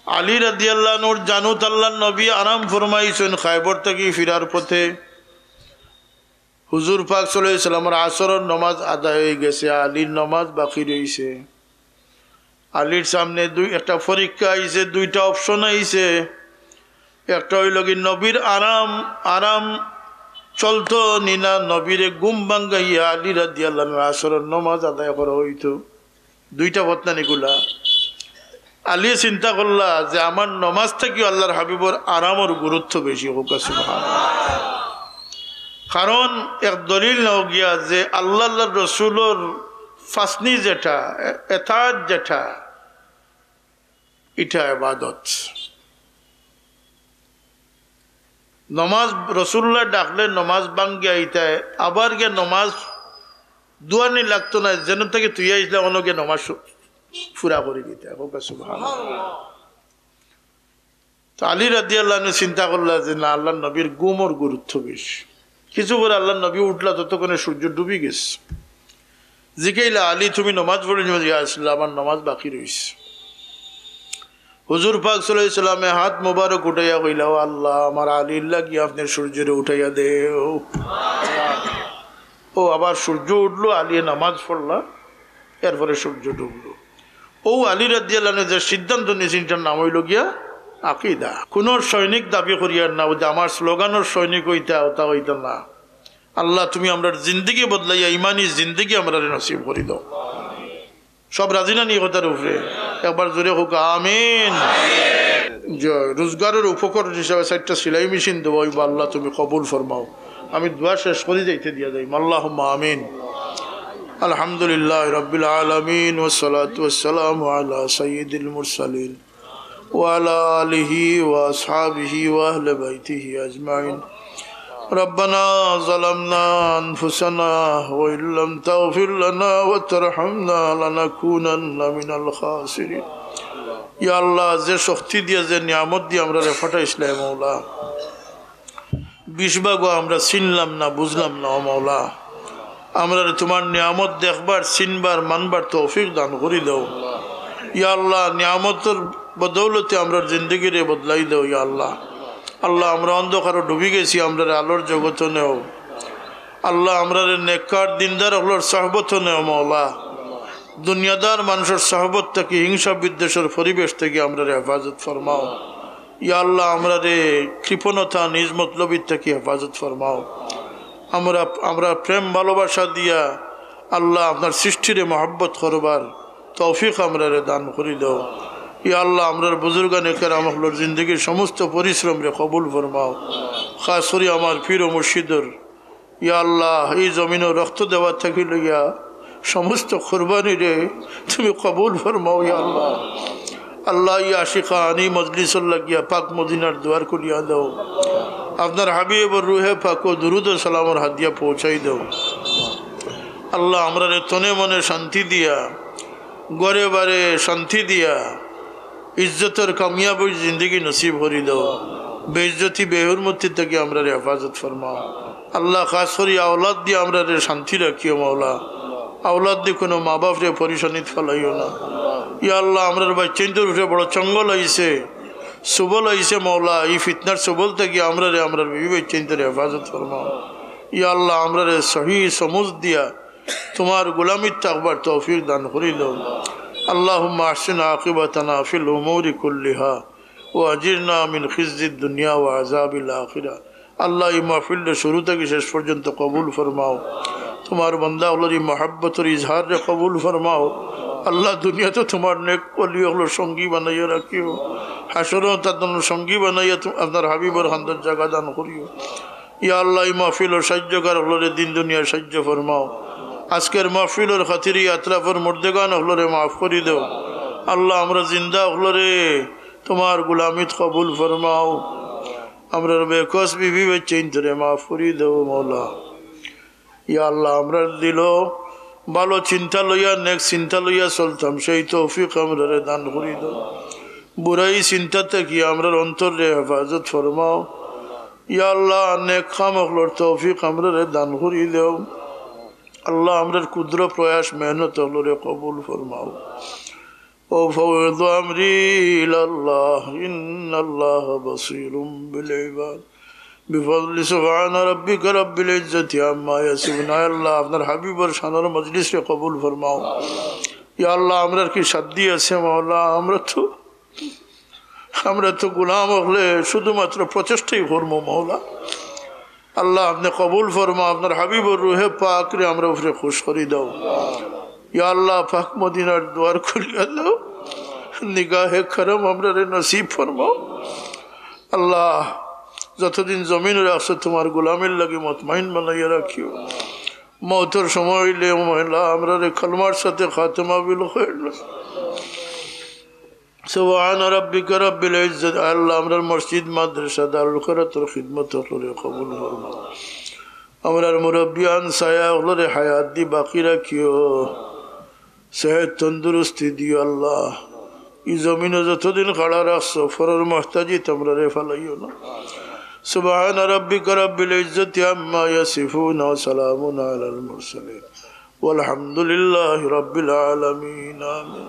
আলী রাদিয়াল্লাহু আনহুর জানুত আল্লাহর নবী আরাম ফরমাইছইন, খায়বর থাকি ফিরার পথে হুজুর পাক সাল্লাল্লাহু আলাইহি ওয়াসাল্লামর আসরর নমাজ আদায় অইগেছে, আলীর নমাজ বাকি রইছে। আলীর সামনে দুই, একটা পরীক্ষা আইছে, দুইটা অপশন আইছে। একটা অইলো কি, নবীর আরাম, আরাম চলতো নি না, নবীরে ঘুম ভাঙ্গাইয়া আলী রাদিয়াল্লাহু আনহুর আসরর নমাজ আদায় করা অইতো। দুইটা পথ না নি খুলা। আলীয়ে চিন্তা করলা যে আমার নমাজ থাকিও আল্লাহর হাবিবর আরামর গুরুত্ব বেশি, কউক্কা সুবহানাল্লাহ। কারণ এক দলিল নাও গিয়া যে আল্লাহ, আল্লাহর রসুলর ফাসনি যেটা, এ-, এতাআত যেটা, ইটা ইবাদত। নমাজ রসুলুল্লায় ডাকলে নমাজ ভাঙ্গিয়া ইতায় আবার গিয়া নমাজ দুয়ানি লাগতো না, যেন থাকি তুই আইসলা অনো গিয়া নমাজ শু-, পুরা করি দিতা। কউক্কা সুবহানাল্লাহ। তো আলী রাদিয়াল্লাহু আনহু চিন্তা করলা যে না, আল্লাহর নবীর ঘুমর গুরুত্ব বেশি। কিছু পরে আল্লাহর নবী উঠলা, ততক্ষণে সূর্য ডুবি গেছে। জিকাইলা, "আলী, তুমি নমাজ পড়ি নিও?" "ইয়া রাসূলুল্লাহ, আমার নমাজ বাকি রইছে।" হুজুর পাক সাল্লাল্লাহু আলাইহি ওয়াসাল্লামে হাত মোবারক উঠাইয়া কইলা, "ও আল্লাহ, আমার আলীর লাগি আপনে সূর্যরে উঠাইয়া দেও।" অউ আবার সূর্য উঠলো, আলীয়ে নমাজ পড়লা, এরপরে সূর্য ডুবলো। অউ আলী রাদিয়াল্লাহু আনহু যে সিদ্ধান্ত নিছইন, ইটার নাম অইলো গিয়া আকিদা। কুনু সৈনিক দাবি করিয়ার না, অউ যে আমার স্লোগানর সৈনিক অইতা, অতা অইতা না। আল্লাহ, তুমি আমরার জিন্দেগি বদলাইয়া ইমানি জিন্দেগি আমরারে নসিব করি দেও। সব রাজি না নি কথার উপরে? একবার জোরে কউক্কা, আমিন। যে রোজগারর উপকরণ হিসাবে চাইরটা সেলাই মেশিন দেওয়া অইবো, আল্লাহ তুমি কবুল ফরমাও। আমি দোয়া শেষ করি যাইতে দিয়া যাইমু, আল্লাহুম্মা আমিন। আলহামদুলিল্লাহি রাব্বিল আলামিন, ওয়াসসালাতু ওয়াসসালামু আলা সাইয়্যিদিল মুরসালিন, ওয়া আলা আলিহি ওয়া আসহাবিহি ওয়া আহলি বাইতিহি আজমাইন। ربنا ظلمنا أنفسنا وإن لم تغفر لنا وترحمنا لنكونن من الخاسرين। ইয়া আল্লাহ, যে শক্তি দিয়া, যে নিয়ামত দিয়া আমরারে পাঠাইছলায় মওলা, বিশ ভাগও আমরা চিনলাম না, বুঝলাম না, ও মওলা। আমরারে তুমার নিয়ামত দেখবার, চিনবার, মানবার তৌফিক দান করি দেও। ইয়া আল্লাহ, নিয়ামতর বদৌলতে আমরার জিন্দেগিরে বদলাই দেও, ইয়া আল্লাহ। আল্লাহ, আমরা অন্ধকারো ডুবি গেছি, আমরারে আলোর জগতো নেও। আল্লাহ, আমরারে নেককার দিনদার অকলর সহবতো নেও, মওলা। দুনিয়াদার মানষর সহবত থাকি, হিংসা বিদ্বেষর পরিবেশ থাকি আমরারে হেফাজত ফরমাও। ইয়া আল্লাহ, আমরারে কৃপণতা, নিজ মতলবির থাকি হেফাজত ফরমাও। আমরা, আমরা প্রেম ভালোবাসা দিয়া, আল্লাহ, আপনার সৃষ্টিরে মহব্বত করবার তৌফিক আমরারে দান করি দেও। ইয়া আল্লাহ, আমরার বুজুর্গানে কেরাম অকলর জিন্দেগির সমস্ত পরিশ্রমরে কবুল ফরমাও। খাস করি আমার পীর ও মুর্শিদর ইয়া আল্লাহ, এই জমিনো রক্ত দেওয়া থাকি লইয়া সমস্ত কুরবানিরে তুমি কবুল ফরমাও, ইয়া আল্লাহ। আল্লাহ, এই আশিকান, এই মজলিসর লাগিয়া পাক মদিনার দুয়ার খুলিয়া দেও। আপনার হাবিবর রুহে পাকো দুরুদ ও সালামর হাদিয়া পৌঁছাই দেও। আল্লাহ, আমরারে তনে মনে শান্তি দিয়া, ঘরে বারে শান্তি দিয়া, ইজ্জতর কামিয়াবর জিন্দেগি নসিব করি দেও। বেইজ্জতি, বেহুরমতি থাকি আমরারে হেফাজত ফরমাও। আল্লাহ, খাস করি আওলাদ দিয়া আমরারে শান্তি রাখিও, মওলা। আওলাদ দিয়া কুনু মা বাপরে পরেশানিত ফালাইও না। ইয়া আল্লাহ, আমরার বাইচ্চাইন্তর উপরে বড় চঙ্গল আইছে, সুবল আইছে, মওলা। এই ফিতনার সুবল থাকি আমরারে, আমরার বিবি বাইচ্চাইন্তরে হেফাজত ফরমাও। ইয়া আল্লাহ, আমরারে সহি সমুজ দিয়া তুমার গোলামিত থাকবার তৌফিক দান করি দেও। اللهم أحسن عاقبتنا في الأمور كلها وأجرنا من خزي الدنيا وعذاب الآخرة। আল্লাহ, এই মাহফিলরে শুরু থাকি শেষ পর্যন্ত কবুল ফরমাও। তুমার বান্দা অকলর এই মহব্বতর ইজহাররে কবুল ফরমাও। আল্লাহ, দুনিয়াত তুমার নেক ওলি অকলর সঙ্গী বানাইয়া রাখিও। হাশরো তারার সঙ্গী বানাইয়া তু-, আপনার হাবিবর কান্দর জাগা দান করিও। ইয়া আল্লাহ, এই মাহফিলর সাহায্যকার অকলরে দিন দুনিয়ায় সাহায্য ফরমাও। আজকের মাহফিলর খাতিরে আতরাফর মুর্দেগান অকলরে মাফ করি দেও। আল্লাহ, আমরা জিন্দা অকলরে তুমার গুলামিত কবুল ফরমাও। আমরার বেকস বিবি বাচ্চাইন্তরে মাফ করি দেও মওলা। ইয়া আল্লাহ, আমরার দিলো ভালো চিন্তা লইয়া, নেক চিন্তা লইয়া চলতাম, সেই তৌফিক আমরারে দান করি দেও। বুরাই চিন্তা থাকি আমরার অন্তররে হেফাজত ফরমাও। ইয়া আল্লাহ, নেক কাম অকলর তৌফিক আমরারে দান করি দেও। আল্লাহ, আমরার ক্ষুদ্র প্রয়াস মেহনত অকলরে কবুল ফরমাও। وأفوض أمري إلى الله إن الله بصير بالعباد। بفضل سبحان ربك رب العزة عما يصفون। আয় আল্লাহ, আপনার হাবিবর শানর মজলিসরে কবুল ফরমাও। ইয়া আল্লাহ, আমরার কি সাধ্য আছে মওলা? আমরা তো, আমরা তো গোলাম অকলে শুধুমাত্র প্রচেষ্টাই করমু মওলা। আল্লাহ, আপনে কবুল ফরমাও, আপনার হাবিবর রুহে পাকরে আমরার উপরে খুশ করি দেও। ইয়া আল্লাহ, পাক মদিনার দুয়ার খুলিয়া দেও, নিগাহে করম আমরারে নসিব ফরমাও। আল্লাহ, যতদিন জমিন রাখছো তুমার গোলামির লাগি মতমাইন বানাইয়া রাখিও। মওতর সময় অইলে মওলা আমরারে কলমার সাথে খাতেমা বিল খৈর। سبحان ربك رب العزة। আল্লাহ, আমরার মসজিদ, মাদ্রাসা, দারুল কেরাতর খিদমত অকলরে কবুল ফরমাও। আমরার মুরব্বিয়ান সায়া অকলরে হায়াত দি বাকি রাখিও, সেহত তন্দুরুস্তি দিও আল্লাহ। ই জমিনো যতদিন খাড়া রাখছো, পরর মহতাজিত আমরারে ফালাইও না। سبحان ربك رب العزة عما يصفون وسلام على المرسلين والحمد لله رب العالمين. آمين.